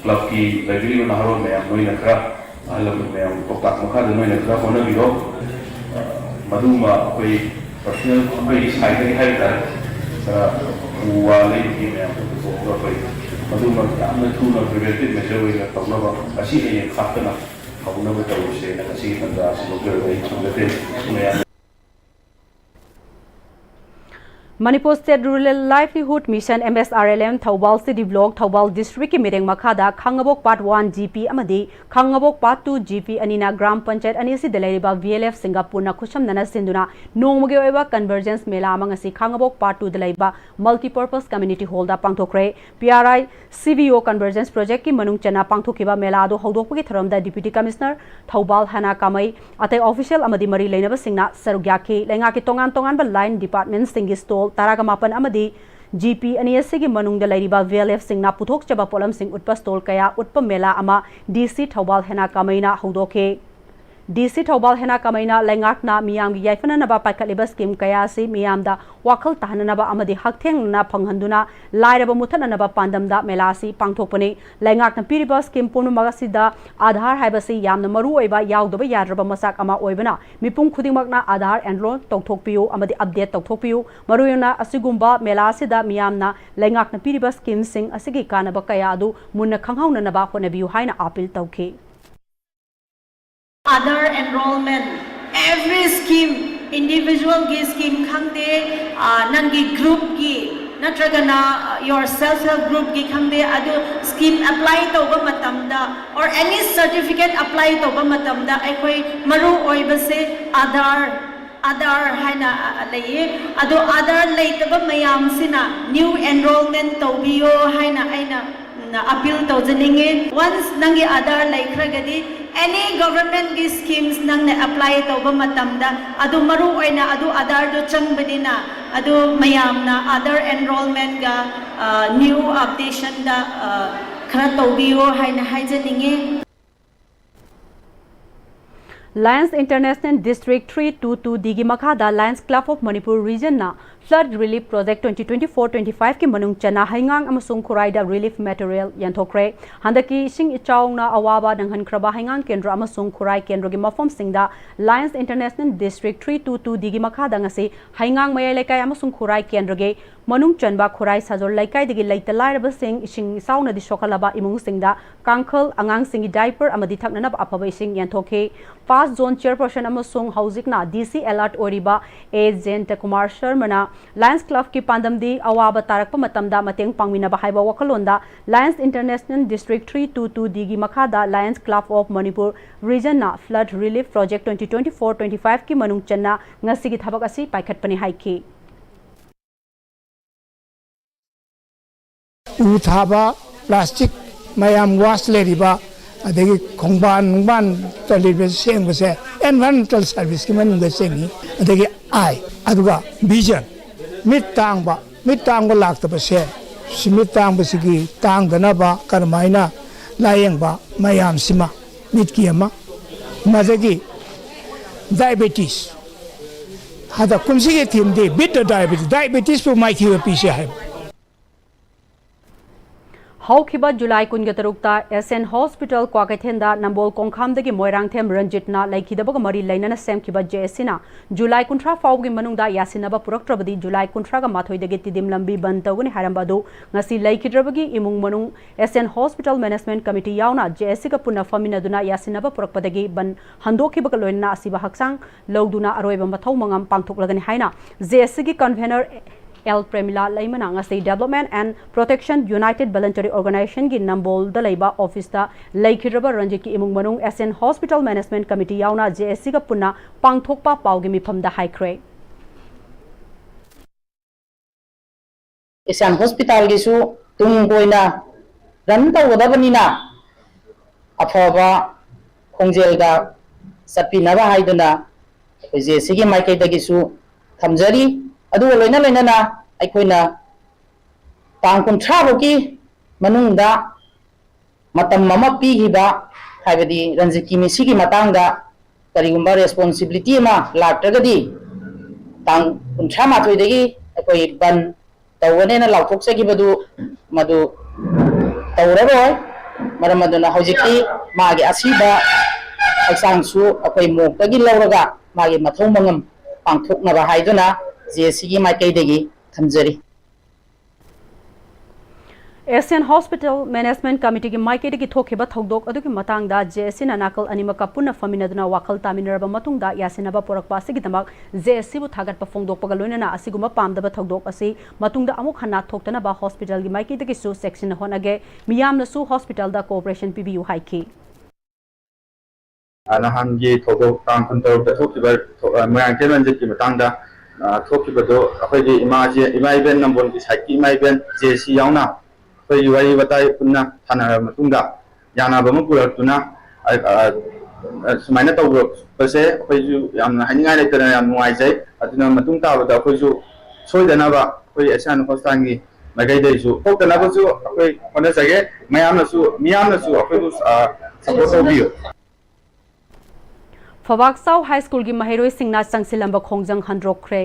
ꯀ꯭ꯂꯕꯀꯤ ꯂꯩꯕꯤꯔꯤꯕ ꯅꯍꯥꯔꯣꯜ ꯃꯌꯥꯝ, ꯅꯣꯏꯅ ꯈꯔ, ꯑꯍꯜ ꯂꯃꯟ ꯃꯌꯥꯝꯒꯤ ꯄꯥꯎꯇꯥꯛ ꯃꯈꯥꯗ ꯅꯣꯏꯅ ꯈꯔ ꯍꯣꯠꯅꯕꯤꯔꯣ꯫ ꯃꯗꯨꯃ ꯑꯩꯈꯣꯏ personal, ꯑꯩꯈꯣꯏꯒꯤ side ꯇꯒꯤ ꯍꯥꯏꯕ ꯇꯥꯔꯦ, ꯈꯔ ꯎ ꯋꯥ ꯂꯩꯕꯒꯤ ꯃꯌꯥꯝꯗꯣ ꯄꯨꯊꯣꯛꯑꯒ ꯑꯩꯈꯣꯏ ꯃꯗꯨꯃ ꯌꯥꯝꯅ ꯊꯨꯅ preventive measure ꯑꯣꯏꯅ ꯇꯧꯅꯕ, ꯉꯁꯤ ꯍꯌꯦꯡ ꯈꯥꯛꯇꯅ ꯍꯧꯅꯕ ꯇꯧꯔꯁꯦꯅ ꯉꯁꯤꯒꯤ ꯇꯥꯟꯖꯥ ꯑꯁꯤ ꯂꯧꯖꯔꯒ ꯑꯩ ꯊꯝꯖꯒꯦ꯫ ꯃꯌꯥꯝ Manipur State Rural Livelihood Mission, MSRLM, Thoubal City Block, Thoubal Districtꯀꯤ ꯃꯤꯠꯌꯦꯡ ꯃꯈꯥꯗ ꯈꯥꯡꯉꯕꯣꯛ Part One GP ꯑꯃꯗꯤ ꯈꯥꯡꯉꯕꯣꯛ Part Two GP ꯑꯅꯤꯅ ꯒ꯭ꯔꯥꯝ ꯄꯟꯆꯥꯌꯠ ꯑꯅꯤ ꯑꯁꯤꯗ ꯂꯩꯔꯤꯕ VLFꯁꯤꯡꯒ ꯄꯨꯟꯅ ꯈꯨꯠꯁꯝꯅꯅ ꯁꯤꯟꯗꯨꯅ ꯅꯣꯡꯃꯒꯤ ꯑꯣꯏꯕ convergence ꯃꯦꯂꯥ ꯑꯃ ꯉꯁꯤ ꯈꯥꯡꯉꯕꯣꯛ Part Twoꯗ ꯂꯩꯕ Multipurpose Community Hallꯗ ꯄꯥꯡꯊꯣꯛꯈ꯭ꯔꯦ꯫ PRI CVO Convergence Projectꯀꯤ ꯃꯅꯨꯡ ꯆꯟꯅ ꯄꯥꯡꯊꯣꯛꯈꯤꯕ ꯃꯦꯂꯥ ꯑꯗꯨ ꯍꯧꯗꯣꯛꯄꯒꯤ ꯊꯧꯔꯝꯗ Deputy Commissioner ꯊꯧꯕꯥꯜ ꯍꯦꯅꯥ ꯀꯥꯃꯩ, ꯑꯇꯩ official ꯑꯃꯗꯤ ꯃꯔꯤ ꯂꯩꯅꯕꯁꯤꯡꯅ ꯁꯔꯨꯛ ꯌꯥꯈꯤ꯫ ꯂꯩꯉꯥꯛꯀꯤ ꯇꯣꯉꯥꯟ ꯇꯣꯉꯥꯟꯕ line departmentꯁꯤꯡꯒꯤ stall ꯇꯔꯥꯒ ꯃꯥꯄꯟ ꯑꯃꯗꯤ GP ꯑꯅꯤ ꯑꯁꯤꯒꯤ ꯃꯅꯨꯡꯗ ꯂꯩꯔꯤꯕ VLFꯁꯤꯡꯅ ꯄꯨꯊꯣꯛꯆꯕ ꯄꯣꯠꯂꯝꯁꯤꯡ ꯎꯠꯄ stall ꯀꯌꯥ ꯎꯠꯄ ꯃꯦꯂꯥ ꯑꯃ DC ꯊꯧꯕꯥꯜ ꯍꯦꯅꯥ ꯀꯥꯃꯩꯅ ꯍꯧꯗꯣꯛꯈꯤ꯫ DC ꯊꯧꯕꯥꯜ ꯍꯦꯅꯥ ꯀꯥꯃꯩꯅ ꯂꯩꯉꯥꯛꯅ ꯃꯤꯌꯥꯝꯒꯤ ꯌꯥꯏꯐꯅꯅꯕ ꯄꯥꯏꯈꯠꯂꯤꯕ scheme ꯀꯌꯥ ꯑꯁꯤ ꯃꯤꯌꯥꯝꯗ ꯋꯥꯈꯜ ꯇꯥꯍꯟꯅꯅꯕ ꯑꯃꯗꯤ ꯍꯛꯊꯦꯡꯅꯅ ꯐꯪꯍꯟꯗꯨꯅ ꯂꯥꯏꯔꯕ ꯃꯨꯊꯠꯅꯅꯕ ꯄꯥꯟꯗꯝꯗ ꯃꯦꯂꯥ ꯑꯁꯤ ꯄꯥꯡꯊꯣꯛꯄꯅꯤ꯫ ꯂꯩꯉꯥꯛꯅ ꯄꯤꯔꯤꯕ scheme ꯄꯨꯝꯅꯃꯛ ꯑꯁꯤꯗ ꯑꯥꯙꯥꯔ ꯍꯥꯏꯕꯁꯤ ꯌꯥꯝꯅ ꯃꯔꯨ ꯑꯣꯏꯕ, ꯌꯥꯎꯗꯕ ꯌꯥꯗ꯭ꯔꯕ ꯃꯆꯥꯛ ꯑꯃ ꯑꯣꯏꯕꯅ ꯃꯤꯄꯨꯝ ꯈꯨꯗꯤꯡꯃꯛꯅ ꯑꯥꯙꯥꯔ enroll ꯇꯧꯊꯣꯛꯄꯤꯌꯨ ꯑꯃꯗꯤ update ꯇꯧꯊꯣꯛꯄꯤꯌꯨ꯫ ꯃꯔꯨꯑꯣꯏꯅ ꯑꯁꯤꯒꯨꯝꯕ ꯃꯦꯂꯥ ꯑꯁꯤꯗ ꯃꯤꯌꯥꯝꯅ ꯂꯩꯉꯥꯛꯅ ꯄꯤꯔꯤꯕ schemeꯁꯤꯡ ꯑꯁꯤꯒꯤ ꯀꯥꯟꯅꯕ ꯀꯌꯥ ꯑꯗꯨ ꯃꯨꯟꯅ ꯈꯪꯍꯧꯅꯅꯕ ꯍꯣꯠꯅꯕꯤꯌꯨ ꯍꯥꯏꯅ appeal ꯇꯧꯈꯤ꯫ Aadhaar enrollment, every scheme, individualꯒꯤ scheme ꯈꯪꯗꯦ, ꯑ, ꯅꯪꯒꯤ groupꯀꯤ ꯅꯠꯇ꯭ꯔꯒꯅ, ꯑ, your self help groupꯀꯤ ꯈꯪꯗꯦ, ꯑꯗꯨ scheme apply ꯇꯧꯕ ꯃꯇꯝꯗ or any certificate apply ꯇꯧꯕ ꯃꯇꯝꯗ ꯑꯩꯈꯣꯏ ꯃꯔꯨ ꯑꯣꯏꯕꯁꯦ Aadhaar, Aadhaar ꯍꯥꯏꯅ, ꯑ, ꯂꯩꯌꯦ꯫ ꯑꯗꯣ Aadhaar ꯂꯩꯇꯕ ꯃꯌꯥꯝꯁꯤꯅ new enrollment ꯇꯧꯕꯤꯌꯣ ꯍꯥꯏꯅ ꯑꯩꯅ, ꯎꯝ, appeal ꯇꯧꯖꯅꯤꯡꯉꯦ꯫ Once ꯅꯪꯒꯤ Aadhaar ꯂꯩꯈ꯭ꯔꯒꯗꯤ Any government ꯀꯤ schemes ꯅꯪꯅ apply ꯇꯧꯕ ꯃꯇꯝꯗ ꯑꯗꯨ ꯃꯔꯨ ꯑꯣꯏꯅ ꯑꯗꯨ ꯑꯥꯙꯥꯔꯗꯨ ꯆꯪꯕꯅꯤꯅ, ꯑꯗꯨ ꯃꯌꯥꯝꯅ ꯑꯥꯙꯥꯔ enrollment ꯒ new updation ꯗ ꯈꯔ ꯇꯧꯕꯤꯌꯣ ꯍꯥꯏꯅ ꯍꯥꯏꯖꯅꯤꯡꯉꯤ꯫ Lions International District three two two D ꯒꯤ ꯃꯈꯥꯗ Lions Club of Manipur Region ꯅ Flood Relief Project twenty twenty-four twenty-five ꯀꯤ ꯃꯅꯨꯡ ꯆꯟꯅ ꯍꯩꯉꯥꯡ ꯑꯃꯁꯨꯡ ꯈꯨꯔꯥꯏꯗ relief material ꯌꯦꯟꯊꯣꯛꯈ꯭ꯔꯦ꯫ ꯍꯟꯗꯛꯀꯤ ꯏꯁꯤꯡ ꯏꯆꯥꯎꯅ ꯑꯋꯥꯕ ꯅꯪꯍꯟꯈ꯭ꯔꯕ ꯍꯩꯉꯥꯡ ꯀꯦꯟꯗ꯭ꯔ ꯑꯃꯁꯨꯡ ꯈꯨꯔꯥꯏ ꯀꯦꯟꯗ꯭ꯔꯒꯤ ꯃꯐꯝꯁꯤꯡꯗ Lions International District three two two D ꯒꯤ ꯃꯈꯥꯗ ꯉꯁꯤ ꯍꯩꯉꯥꯡ ꯃꯌꯥꯏ ꯂꯩꯀꯥꯏ ꯑꯃꯁꯨꯡ ꯈꯨꯔꯥꯏ ꯀꯦꯟꯗ꯭ꯔꯒꯤ ꯃꯅꯨꯡ ꯆꯟꯕ ꯈꯨꯔꯥꯏ ꯁꯥꯖꯣꯜ ꯂꯩꯀꯥꯏꯗꯒꯤ ꯂꯩꯇ ꯂꯥꯏꯔꯕꯁꯤꯡ, ꯏꯁꯤꯡ ꯏꯆꯥꯎꯅꯗꯤ ꯁꯣꯛꯍꯜꯂꯕ ꯏꯃꯨꯡꯁꯤꯡꯗ ꯀꯥꯡꯈꯜ, ꯑꯉꯥꯡꯁꯤꯡꯒꯤ diaper ꯑꯃꯗꯤ ꯊꯛꯅꯅꯕ ꯑꯐꯕ ꯏꯁꯤꯡ ꯌꯦꯟꯊꯣꯛꯈꯤ꯫ First Zone Chairperson ꯑꯃꯁꯨꯡ ꯍꯧꯖꯤꯛꯅ D C alert ꯑꯣꯏꯔꯤꯕ A ꯖꯌꯟꯇ ꯀꯨꯃꯥꯔ ꯁꯔꯃꯅ Lions Club ꯀꯤ ꯄꯥꯟꯗꯝꯗꯤ ꯑꯋꯥꯕ ꯇꯥꯔꯛꯄ ꯃꯇꯝꯗ ꯃꯇꯦꯡ ꯄꯥꯡꯃꯤꯟꯅꯕ ꯍꯥꯏꯕ ꯋꯥꯈꯜꯂꯣꯟꯗ Lions International District three two two D ꯒꯤ ꯃꯈꯥꯗ Lions Club of Manipur Region ꯅ Flood Relief Project twenty twenty-four twenty-five ꯀꯤ ꯃꯅꯨꯡ ꯆꯟꯅ ꯉꯁꯤꯒꯤ ꯊꯕꯛ ꯑꯁꯤ ꯄꯥꯏꯈꯠꯄꯅꯤ ꯍꯥꯏꯈꯤ꯫ ꯎ ꯊꯥꯕ, plastic ꯃꯌꯥꯝ waste ꯂꯩꯔꯤꯕ, ꯑꯗꯒꯤ ꯈꯣꯡꯕꯥꯟ ꯅꯨꯡꯕꯥꯟ ꯆꯠꯂꯤꯕ ꯁꯦꯡꯕꯁꯦ environmental service ꯀꯤ ꯃꯅꯨꯡꯗ ꯆꯤꯡꯏ꯫ ꯑꯗꯒꯤ I ꯑꯗꯨꯒ vision, ꯃꯤꯠ ꯇꯥꯡꯕ, ꯃꯤꯠ ꯇꯥꯡꯕ ꯂꯥꯛꯇꯕꯁꯦ, ꯁꯤ ꯃꯤꯠ ꯇꯥꯡꯕꯁꯤꯒꯤ ꯇꯥꯡꯗꯅꯕ ꯀꯔꯝꯍꯥꯏꯅ ꯂꯥꯌꯦꯡꯕ ꯃꯌꯥꯝꯁꯤꯃ ꯃꯤꯠꯀꯤ ꯑꯃ, ꯃꯗꯒꯤ diabetes, ꯍꯟꯗꯛ ꯀꯨꯝꯁꯤꯒꯤ theme D Beat the Diabetes, diabetes ꯄꯨ ꯃꯥꯏꯊꯤꯕ ꯄꯤꯁꯤ ꯍꯥꯏꯕ꯫ ꯍꯧꯈꯤꯕ ꯖꯨꯂꯥꯏ ꯀꯨꯟꯒ ꯇꯔꯨꯛꯇ S N Hospital ꯀ꯭ꯋꯥꯀꯩꯊꯦꯜꯗ ꯅꯝꯕꯣꯜ ꯀꯣꯡꯈꯥꯝꯗꯒꯤ ꯃꯣꯏꯔꯥꯡꯊꯦꯝ ꯔꯟꯖꯤꯠꯅ ꯂꯩꯈꯤꯗꯕꯒ ꯃꯔꯤ ꯂꯩꯅꯅ ꯁꯦꯝꯈꯤꯕ J S C ꯅ ꯖꯨꯂꯥꯏ ꯀꯨꯟꯊ꯭ꯔꯥ ꯐꯥꯎꯕꯒꯤ ꯃꯅꯨꯡꯗ ꯌꯥꯁꯤꯟꯅꯕ ꯄꯨꯔꯛꯇ꯭ꯔꯕꯗꯤ ꯖꯨꯂꯥꯏ ꯀꯨꯟꯊ꯭ꯔꯥꯒ ꯃꯥꯊꯣꯏꯗꯒꯤ ꯇꯤꯗꯤꯝ ꯂꯝꯕꯤ ꯕꯟ ꯇꯧꯒꯅꯤ ꯍꯥꯏꯔꯝꯕ ꯑꯗꯨ ꯉꯁꯤ ꯂꯩꯈꯤꯗ꯭ꯔꯕꯒꯤ ꯏꯃꯨꯡ ꯃꯅꯨꯡ S N Hospital Management Committee ꯌꯥꯎꯅ J S C ꯒ ꯄꯨꯟꯅ ꯐꯝꯃꯤꯟꯅꯗꯨꯅ ꯌꯥꯁꯤꯟꯅꯕ ꯄꯨꯔꯛꯄꯗꯒꯤ ꯕꯟ ꯍꯟꯗꯣꯛꯈꯤꯕꯒ ꯂꯣꯏꯅꯅ ꯑꯁꯤꯕ ꯍꯛꯆꯥꯡ ꯂꯧꯗꯨꯅ ꯑꯔꯣꯏꯕ ꯃꯊꯧ ꯃꯉꯝ ꯄꯥꯡꯊꯣꯛꯂꯒꯅꯤ ꯍꯥꯏꯅ J S C ꯒꯤ convener L ꯄ꯭ꯔꯦꯃꯤꯂꯥ ꯂꯩꯃꯅ ꯉꯁꯤ Development and Protection United Voluntary Organization ꯒꯤ ꯅꯝꯕꯣꯜꯗ ꯂꯩꯕ office ꯇ ꯂꯩꯈꯤꯗ꯭ꯔꯕ ꯔꯟꯖꯤꯠꯀꯤ ꯏꯃꯨꯡ ꯃꯅꯨꯡ S N Hospital Management Committee ꯌꯥꯎꯅ J S C ꯒ ꯄꯨꯟꯅ ꯄꯥꯡꯊꯣꯛꯄ ꯄꯥꯎꯒꯤ ꯃꯤꯐꯝꯗ ꯍꯥꯏꯈ꯭ꯔꯦ꯫ S N Hospital ꯒꯤꯁꯨ ꯇꯨꯡ ꯀꯣꯏꯅ run ꯇꯧꯒꯗꯕꯅꯤꯅ ꯑꯐꯕ ꯈꯣꯡꯖꯦꯜꯗ ꯆꯠꯄꯤꯅꯕ ꯍꯥꯏꯗꯨꯅ ꯑꯩꯈꯣꯏ ꯖꯦ ꯑꯦꯁ ꯁꯤꯒꯤ ꯃꯥꯏꯀꯩꯗꯒꯤꯁꯨ ꯊꯝꯖꯔꯤ꯫ ꯑꯗꯨꯒ ꯂꯣꯏꯅ ꯂꯣꯏꯅꯅ ꯑꯩꯈꯣꯏꯅ ꯇꯥꯡ ꯀꯨꯟꯊ꯭ꯔꯥ ꯐꯥꯎꯒꯤ ꯃꯅꯨꯡꯗ ꯃꯇꯝ ꯑꯃ ꯄꯤꯈꯤꯕ, ꯍꯥꯏꯕꯗꯤ ꯔꯟꯖꯤꯠꯀꯤ ꯃꯤꯁꯤꯒꯤ ꯃꯇꯥꯡꯗ ꯀꯔꯤꯒꯨꯝꯕ ꯔꯦꯁꯄꯣꯟꯁꯤꯕꯤꯂꯤꯇꯤ ꯑꯃ ꯂꯥꯛꯇ꯭ꯔꯒꯗꯤ ꯇꯥꯡ ꯀꯨꯟꯊ꯭ꯔꯥ ꯃꯥꯊꯣꯏꯗꯒꯤ ꯑꯩꯈꯣꯏ ꯕꯟ ꯇꯧꯒꯅꯦꯅ ꯂꯥꯎꯊꯣꯛꯆꯈꯤꯕꯗꯨ ꯃꯗꯨ ꯇꯧꯔꯔꯣꯏ꯫ ꯃꯔꯝ ꯑꯗꯨꯅ ꯍꯧꯖꯤꯛꯇꯤ ꯃꯥꯒꯤ ꯑꯁꯤꯕ ꯍꯛꯆꯥꯡꯁꯨ ꯑꯩꯈꯣꯏ ꯃꯣꯛꯇꯒꯤ ꯂꯧꯔꯒ ꯃꯥꯒꯤ ꯃꯊꯧ ꯃꯉꯝ ꯄꯥꯡꯊꯣꯛꯅꯕ ꯍꯥꯏꯗꯨꯅ ꯖꯦ ꯑꯦꯁ ꯁꯤꯒꯤ ꯃꯥꯏꯀꯩꯗꯒꯤ ꯊꯝꯖꯔꯤ꯫ ꯑꯦꯁꯤꯌꯥꯟ ꯍꯣꯁꯄꯤꯇꯥꯜ ꯃꯦꯅꯦꯖꯃꯦꯟꯠ ꯀꯃꯤꯇꯤꯒꯤ ꯃꯥꯏꯀꯩꯗꯒꯤ ꯊꯣꯛꯈꯤꯕ ꯊꯧꯗꯣꯛ ꯑꯗꯨꯒꯤ ꯃꯇꯥꯡꯗ ꯖꯦ ꯑꯦꯁ ꯁꯤꯅ ꯅꯥꯀꯜ ꯑꯅꯤꯃꯛꯀ ꯄꯨꯟꯅ ꯐꯝꯃꯤꯟꯅꯗꯨꯅ ꯋꯥꯈꯜ ꯇꯥꯃꯤꯟꯅꯔꯕ ꯃꯇꯨꯡꯗ ꯌꯥꯁꯤꯟꯅꯕ ꯄꯨꯔꯛꯄ ꯑꯁꯤꯒꯤꯗꯃꯛ ꯖꯦ ꯑꯦꯁ ꯁꯤꯕꯨ ꯊꯥꯒꯠꯄ ꯐꯣꯡꯗꯣꯛꯄꯒ ꯂꯣꯏꯅꯅ ꯑꯁꯤꯒꯨꯝꯕ ꯄꯥꯝꯗꯕ ꯊꯧꯗꯣꯛ ꯑꯁꯤ ꯃꯇꯨꯡꯗ ꯑꯃꯨꯛ ꯍꯟꯅ ꯊꯣꯛꯇꯅꯕ ꯍꯣꯁꯄꯤꯇꯥꯜꯒꯤ ꯃꯥꯏꯀꯩꯗꯒꯤꯁꯨ ꯆꯦꯛꯁꯤꯟꯅ ꯍꯣꯠꯅꯒꯦ꯫ ꯃꯤꯌꯥꯝꯅꯁꯨ ꯍꯣꯁꯄꯤꯇꯥꯜꯗ ꯀꯣꯑꯣꯄꯔꯦꯁꯟ ꯄꯤꯕꯤꯌꯨ ꯍꯥꯏꯈꯤ꯫ ꯅꯍꯥꯟꯒꯤ ꯊꯧꯗꯣꯛ ꯇꯥꯡ ꯀꯨꯟꯇꯔꯨꯛꯇ ꯊꯣꯛꯈꯤꯕ ꯃꯣꯏꯔꯥꯡꯊꯦꯝ ꯔꯟꯖꯤꯠꯀꯤ ꯃꯇꯥꯡꯗ ꯊꯣꯛꯈꯤꯕꯗꯨ ꯑꯩꯈꯣꯏꯒꯤ ꯏꯃꯥꯁꯦ, ꯏꯃꯥ ꯏꯕꯦꯟ, ꯅꯝꯕꯣꯜꯒꯤ ꯁꯥꯏꯠꯀꯤ ꯏꯃꯥ ꯏꯕꯦꯟ ꯖꯦ ꯁꯤ ꯌꯥꯎꯅ ꯑꯩꯈꯣꯏꯒꯤ ꯋꯥꯔꯤ ꯋꯥꯇꯥꯏ ꯄꯨꯟꯅ ꯁꯥꯟꯅꯔꯕ ꯃꯇꯨꯡꯗ ꯌꯥꯅꯕ ꯑꯃ ꯄꯨꯔꯛꯇꯨꯅ ꯁꯨꯃꯥꯏꯅ ꯇꯧꯔꯛꯄꯁꯦ ꯑꯩꯈꯣꯏꯁꯨ ꯌꯥꯝꯅ ꯍꯥꯏꯅꯤꯡꯉꯥꯏ ꯂꯩꯇꯅ ꯌꯥꯝ ꯅꯨꯡꯉꯥꯏꯖꯩ꯫ ꯑꯗꯨꯅ ꯃꯇꯨꯡ ꯇꯥꯕꯗ ꯑꯩꯈꯣꯏꯁꯨ ꯁꯣꯏꯗꯅꯕ ꯑꯩꯈꯣꯏ ꯑꯦꯁꯤꯌꯥꯟ ꯍꯣꯁꯄꯤꯇꯥꯜꯒꯤ ꯃꯥꯏꯀꯩꯗꯒꯤꯁꯨ ꯊꯣꯛꯇꯅꯕꯁꯨ ꯑꯩꯈꯣꯏ ꯍꯣꯠꯅꯖꯒꯦ꯫ ꯃꯌꯥꯝꯅꯁꯨ, ꯃꯤꯌꯥꯝꯅꯁꯨ ꯑꯩꯈꯣꯏꯕꯨ ꯁꯄꯣꯔꯠ ꯇꯧꯕꯤꯌꯨ꯫ ꯐꯕꯥꯛꯆꯥꯎ ꯍꯥꯏ ꯁ꯭ꯀꯨꯜꯒꯤ ꯃꯍꯩꯔꯣꯏꯁꯤꯡꯅ ꯆꯪꯁꯤꯜꯂꯝꯕ ꯈꯣꯡꯖꯪ ꯍꯟꯗꯣꯛꯈ꯭ꯔꯦ꯫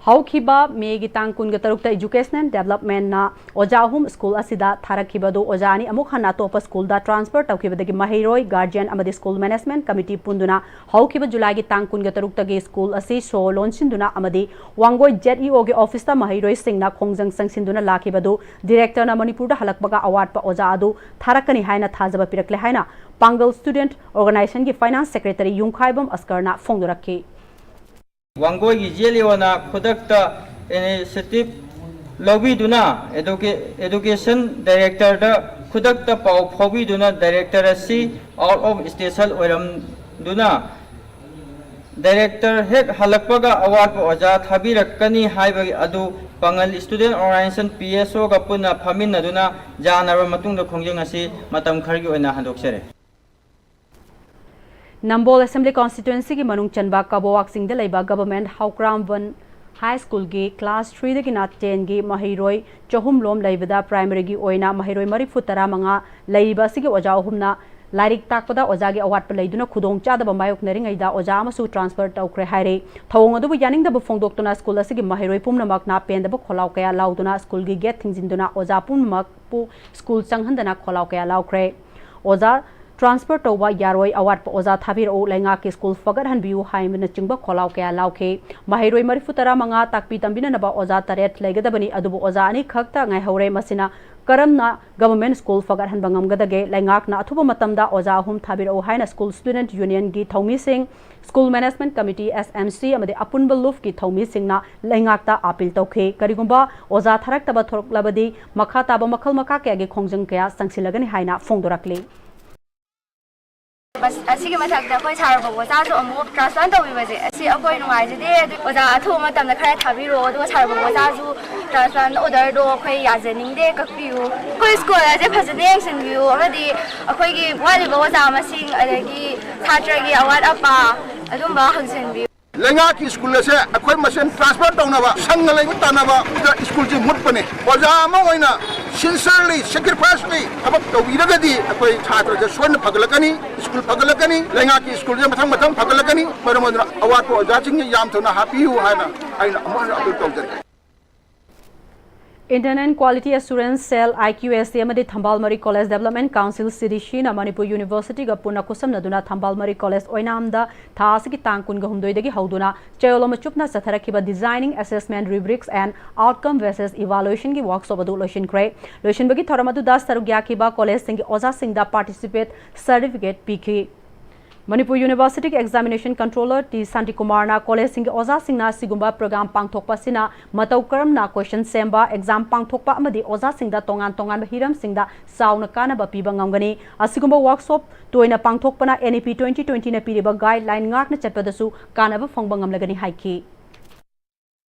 ꯍꯧꯈꯤꯕ ꯃꯦꯒꯤ ꯇꯥꯡ ꯀꯨꯟꯒ ꯇꯔꯨꯛꯇ ꯏꯖꯨꯀꯦꯁꯅꯦꯜ ꯗꯦꯕꯂꯞꯃꯦꯟꯅ ꯑꯣꯖꯥ ꯑꯍꯨꯝ ꯁ꯭ꯀꯨꯜ ꯑꯁꯤꯗ ꯊꯥꯔꯛꯈꯤꯕ ꯑꯗꯨ ꯑꯣꯖꯥ ꯑꯅꯤ ꯑꯃꯨꯛ ꯍꯟꯅ ꯑꯇꯣꯞꯄ ꯁ꯭ꯀꯨꯜꯗ ꯇ꯭ꯔꯥꯟꯁꯐꯔ ꯇꯧꯈꯤꯕꯗꯒꯤ ꯃꯍꯩꯔꯣꯏ, ꯒꯥꯔꯖꯤꯌꯟ ꯑꯃꯗꯤ ꯁ꯭ꯀꯨꯜ ꯃꯦꯅꯦꯖꯃꯦꯟꯠ ꯀꯃꯤꯇꯤ ꯄꯨꯟꯗꯨꯅ ꯍꯧꯈꯤꯕ ꯖꯨꯂꯥꯏꯒꯤ ꯇꯥꯡ ꯀꯨꯟꯒ ꯇꯔꯨꯛꯇꯒꯤ ꯁ꯭ꯀꯨꯜ ꯑꯁꯤ ꯁꯣ ꯂꯣꯟꯁꯤꯟꯗꯨꯅ ꯑꯃꯗꯤ ꯋꯥꯡꯒꯣꯏ ꯖꯦꯠ ꯏ ꯑꯣꯒꯤ ꯑꯣꯐꯤꯁꯇ ꯃꯍꯩꯔꯣꯏꯁꯤꯡꯅ ꯈꯣꯡꯖꯪ ꯆꯪꯁꯤꯟꯗꯨꯅ ꯂꯥꯛꯈꯤꯕ ꯑꯗꯨ ꯗꯤꯔꯦꯛꯇꯔꯅ ꯃꯅꯤꯄꯨꯔꯗ ꯍꯜꯂꯛꯄꯒ ꯑꯋꯥꯠꯄ ꯑꯣꯖꯥ ꯑꯗꯨ ꯊꯥꯔꯛꯀꯅꯤ ꯍꯥꯏꯅ ꯊꯥꯖꯕ ꯄꯤꯔꯛꯂꯦ ꯍꯥꯏꯅ ꯄꯥꯡꯒꯜ ꯁ꯭ꯇꯨꯗꯦꯟꯠ ꯑꯣꯔꯒꯅꯥꯏꯖꯦꯁꯟꯒꯤ ꯐꯥꯏꯅꯥꯟꯁ ꯁꯦꯀ꯭ꯔꯦꯇꯔꯤ ꯌꯨꯝꯈꯥꯏꯕꯝ ꯑꯁꯀꯔꯅ ꯐꯣꯡꯗꯣꯔꯛꯈꯤ꯫ ꯋꯥꯡꯒꯣꯏꯒꯤ ꯖꯦꯠ ꯏ ꯑꯣꯅ ꯈꯨꯗꯛꯇ ꯏꯅꯤꯁꯤꯌꯦꯇꯤꯚ ꯂꯧꯕꯤꯗꯨꯅ ꯑꯦꯗꯨꯀꯦ-, ꯑꯦꯗꯨꯀꯦꯁꯟ ꯗꯥꯏꯔꯦꯛꯇꯔꯗ ꯈꯨꯗꯛꯇ ꯄꯥꯎ ꯐꯥꯎꯕꯤꯗꯨꯅ ꯗꯥꯏꯔꯦꯛꯇꯔ ꯑꯁꯤ ꯑꯥꯎꯠ ꯑꯣꯐ ꯁ꯭ꯇꯦꯁꯟ ꯑꯣꯏꯔꯝꯗꯨꯅ ꯗꯥꯏꯔꯦꯛꯇꯔ ꯍꯦꯛ ꯍꯜꯂꯛꯄꯒ ꯑꯋꯥꯠꯄ ꯑꯣꯖꯥ ꯊꯥꯕꯤꯔꯛꯀꯅꯤ ꯍꯥꯏꯕ ꯑꯗꯨ ꯄꯥꯡꯒꯜ ꯁ꯭ꯇꯨꯗꯦꯟꯠ ꯑꯣꯔꯒꯅꯥꯏꯖꯦꯁꯟ, ꯄꯤ ꯑꯦꯁ ꯑꯣꯒ ꯄꯨꯟꯅ ꯐꯝꯃꯤꯟꯅꯗꯨꯅ ꯌꯥꯅꯔꯕ ꯃꯇꯨꯡꯗ ꯈꯣꯡꯖꯪ ꯑꯁꯤ ꯃꯇꯝ ꯈꯔꯒꯤ ꯑꯣꯏꯅ ꯍꯟꯗꯣꯛꯆꯔꯦ꯫ ꯅꯝꯕꯣꯜ Assembly Constituencyꯒꯤ ꯃꯅꯨꯡ ꯆꯟꯕ ꯀꯕꯣꯋꯥꯛ ꯆꯤꯡꯗ ꯂꯩꯕ Government ꯍꯥꯎꯀ꯭ꯔꯥꯝꯕꯟ High Schoolꯒꯤ Class Threeꯗꯒꯤꯅ Tenꯒꯤ ꯃꯍꯩꯔꯣꯏ ꯆꯍꯨꯝ ꯂꯣꯝ ꯂꯩꯕꯗ Primaryꯒꯤ ꯑꯣꯏꯅ ꯃꯍꯩꯔꯣꯏ ꯃꯔꯤꯐꯨ ꯇꯔꯥꯃꯉꯥ ꯂꯩꯔꯤꯕ ꯑꯁꯤꯒꯤ ꯑꯣꯖꯥ ꯑꯍꯨꯝꯅ ꯂꯥꯏꯔꯤꯛ ꯇꯥꯛꯄꯗ ꯑꯣꯖꯥꯒꯤ ꯑꯋꯥꯠꯄ ꯂꯩꯗꯨꯅ ꯈꯨꯗꯣꯡꯆꯥꯗꯕ ꯃꯥꯌꯣꯛꯅꯔꯤꯉꯩꯗ ꯑꯣꯖꯥ ꯑꯃꯁꯨ transfer ꯇꯧꯈ꯭ꯔꯦ ꯍꯥꯏꯔꯦ꯫ ꯊꯧꯑꯣꯡ ꯑꯗꯨꯕꯨ ꯌꯥꯅꯤꯡꯗꯕ ꯐꯣꯡꯗꯣꯛꯇꯨꯅ school ꯑꯁꯤꯒꯤ ꯃꯍꯩꯔꯣꯏ ꯄꯨꯝꯅꯃꯛꯅ ꯄꯦꯟꯗꯕ ꯈꯣꯜꯂꯥꯎ ꯀꯌꯥ ꯂꯥꯎꯗꯨꯅ schoolꯒꯤ gate ꯊꯤꯡꯖꯤꯟꯗꯨꯅ ꯑꯣꯖꯥ ꯄꯨꯝꯅꯃꯛꯄꯨ school ꯆꯪꯍꯟꯗꯅ ꯈꯣꯜꯂꯥꯎ ꯀꯌꯥ ꯂꯥꯎꯈ꯭ꯔꯦ꯫ ꯑꯣꯖꯥ transfer ꯇꯧꯕ ꯌꯥꯔꯣꯏ, ꯑꯋꯥꯠꯄ ꯑꯣꯖꯥ ꯊꯥꯕꯤꯔꯛꯎ, ꯂꯩꯉꯥꯛꯀꯤ school ꯐꯒꯠꯍꯟꯕꯤꯌꯨ ꯍꯥꯏꯕꯅꯆꯤꯡꯕ ꯈꯣꯜꯂꯥꯎ ꯀꯌꯥ ꯂꯥꯎꯈꯤ꯫ ꯃꯍꯩꯔꯣꯏ ꯃꯔꯤꯐꯨ ꯇꯔꯥꯃꯉꯥ ꯇꯥꯛꯄꯤ ꯇꯝꯕꯤꯅꯅꯕ ꯑꯣꯖꯥ ꯇꯔꯦꯠ ꯂꯩꯒꯗꯕꯅꯤ, ꯑꯗꯨꯕꯨ ꯑꯣꯖꯥ ꯑꯅꯤ ꯈꯛꯇ ꯉꯥꯏꯍꯧꯔꯦ꯫ ꯃꯁꯤꯅ ꯀꯔꯝꯅ Government School ꯐꯒꯠꯍꯟꯕ ꯉꯝꯒꯗꯒꯦ? ꯂꯩꯉꯥꯛꯅ ꯑꯊꯨꯕ ꯃꯇꯝꯗ ꯑꯣꯖꯥ ꯑꯍꯨꯝ ꯊꯥꯕꯤꯔꯛꯎ ꯍꯥꯏꯅ School Student Unionꯒꯤ ꯊꯧꯃꯤꯁꯤꯡ, School Management Committee, S M C ꯑꯃꯗꯤ ꯑꯄꯨꯟꯕ ꯂꯨꯞꯀꯤ ꯊꯧꯃꯤꯁꯤꯡꯅ ꯂꯩꯉꯥꯛꯇ appeal ꯇꯧꯈꯤ꯫ ꯀꯔꯤꯒꯨꯝꯕ ꯑꯣꯖꯥ ꯊꯥꯔꯛꯇꯕ ꯊꯣꯔꯛꯂꯕꯗꯤ ꯃꯈꯥ ꯇꯥꯕ ꯃꯈꯜ ꯃꯈꯥ ꯀꯌꯥꯒꯤ ꯈꯣꯡꯖꯪ ꯀꯌꯥ ꯆꯪꯁꯤꯜꯂꯒꯅꯤ ꯍꯥꯏꯅ ꯐꯣꯡꯗꯣꯔꯛꯂꯤ꯫ ꯃꯁ-, ꯑꯁꯤꯒꯤ ꯃꯊꯛꯇ ꯑꯩꯈꯣꯏ ꯁꯥꯔ ꯕꯣꯕꯣꯆꯥꯁꯨ ꯑꯃꯨꯛ transfer ꯇꯧꯕꯤꯕꯁꯦ, ꯑꯁꯤ ꯑꯩꯈꯣꯏ ꯅꯨꯡꯉꯥꯏꯖꯗꯦ꯫ ꯑꯗꯨ ꯑꯣꯖꯥ ꯑꯊꯨꯕ ꯃꯇꯝꯗ ꯈꯔ ꯊꯥꯕꯤꯔꯛꯑꯣ, ꯑꯗꯨꯒ ꯁꯥꯔ ꯕꯣꯕꯣꯆꯥꯁꯨ transfer orderꯗꯣ ꯑꯩꯈꯣꯏ ꯌꯥꯖꯅꯤꯡꯗꯦ, ꯀꯛꯄꯤꯌꯨ꯫ ꯑꯩꯈꯣꯏ school ꯑꯁꯦ ꯐꯖꯅ ꯌꯦꯡꯁꯤꯟꯕꯤꯌꯨ, ꯑꯃꯗꯤ ꯑꯩꯈꯣꯏꯒꯤ ꯋꯥꯠꯂꯤꯕ ꯑꯣꯖꯥ ꯃꯁꯤꯡ, ꯑꯗꯒꯤ ꯁꯥꯇ꯭ꯔꯒꯤ ꯑꯋꯥꯠ ꯑꯄꯥ, ꯑꯗꯨꯝꯕ ꯍꯪꯖꯟꯕꯤꯌꯨ꯫ ꯂꯩꯉꯥꯛꯀꯤ school ꯑꯁꯦ ꯑꯩꯈꯣꯏ ꯃꯁꯦꯟ transfer ꯇꯧꯅꯕ ꯁꯪꯒ ꯂꯩꯕ ꯇꯥꯟꯅꯕꯗ schoolꯁꯤ ꯃꯨꯠꯄꯅꯦ꯫ ꯑꯣꯖꯥ ꯑꯃ ꯑꯣꯏꯅ sincerely, sacrificely ꯊꯕꯛ ꯇꯧꯕꯤꯔꯒꯗꯤ ꯑꯩꯈꯣꯏ ꯁꯥꯇ꯭ꯔꯁꯦ ꯁꯣꯏꯗꯅ ꯐꯒꯠꯂꯛꯀꯅꯤ, school ꯐꯒꯠꯂꯛꯀꯅꯤ, ꯂꯩꯉꯥꯛꯀꯤ schoolꯁꯦ ꯃꯊꯪ ꯃꯊꯪ ꯐꯒꯠꯂꯛꯀꯅꯤ꯫ ꯃꯔꯝ ꯑꯗꯨꯅ ꯑꯋꯥꯠꯄ ꯑꯣꯖꯥꯁꯤꯡꯁꯦ ꯌꯥꯝ ꯊꯨꯅ ꯍꯥꯞꯄꯤꯌꯨ ꯍꯥꯏꯅ ꯑꯩꯅ ꯑꯃꯨꯛ ꯍꯟꯅ appeal ꯇꯧꯖꯔꯤ꯫ Internal Quality Assurance Cell, I Q A C, ꯑꯃꯗꯤ ꯊꯝꯕꯥꯜ ꯃꯔꯤ College Development Council, C D Cꯅ Manipur Universityꯒ ꯄꯨꯟꯅ ꯈꯨꯠꯁꯝꯅꯗꯨꯅ ꯊꯝꯕꯥꯜ ꯃꯔꯤ College ꯑꯣꯏꯅꯥꯝꯗ ꯊꯥ ꯑꯁꯤꯒꯤ ꯇꯥꯡ ꯀꯨꯟꯒ ꯍꯨꯝꯗꯣꯏꯗꯒꯤ ꯍꯧꯗꯨꯅ ꯆꯌꯣꯜ ꯑꯃ ꯆꯨꯞꯅ ꯆꯠꯊꯔꯛꯈꯤꯕ Designing Assessment Rubrics and Outcome Based Evaluationꯒꯤ workshop ꯑꯗꯨ ꯂꯣꯏꯁꯤꯟꯈ꯭ꯔꯦ꯫ ꯂꯣꯏꯁꯤꯟꯕꯒꯤ ꯊꯧꯔꯝ ꯑꯗꯨꯗ ꯁꯔꯨꯛ ꯌꯥꯈꯤꯕ collegeꯁꯤꯡꯒꯤ ꯑꯣꯖꯥꯁꯤꯡꯗ participate certificate ꯄꯤꯈꯤ꯫ ꯃꯅꯤꯄꯨꯔ Universityꯒꯤ Examination Controller ꯇꯤ ꯁꯥꯟꯇꯤꯀꯨꯃꯥꯔꯅ collegeꯁꯤꯡꯒꯤ ꯑꯣꯖꯥꯁꯤꯡꯅ ꯑꯁꯤꯒꯨꯝꯕ program ꯄꯥꯡꯊꯣꯛꯄ ꯑꯁꯤꯅ ꯃꯇꯧ ꯀꯔꯝꯅ question ꯁꯦꯝꯕ, exam ꯄꯥꯡꯊꯣꯛꯄ ꯑꯃꯗꯤ ꯑꯣꯖꯥꯁꯤꯡꯗ ꯇꯣꯉꯥꯟ ꯇꯣꯉꯥꯟꯕ ꯍꯤꯔꯝꯁꯤꯡꯗ ꯆꯥꯎꯅ ꯀꯥꯟꯅꯕ ꯄꯤꯕ ꯉꯝꯒꯅꯤ꯫ ꯑꯁꯤꯒꯨꯝꯕ workshop ꯇꯣꯏꯅ ꯄꯥꯡꯊꯣꯛꯄꯅ N E P twenty twentyꯅ ꯄꯤꯔꯤꯕ guideline ꯉꯥꯛꯅ ꯆꯠꯄꯗꯁꯨ ꯀꯥꯟꯅꯕ ꯐꯪꯕ ꯉꯝꯂꯒꯅꯤ ꯍꯥꯏꯈꯤ꯫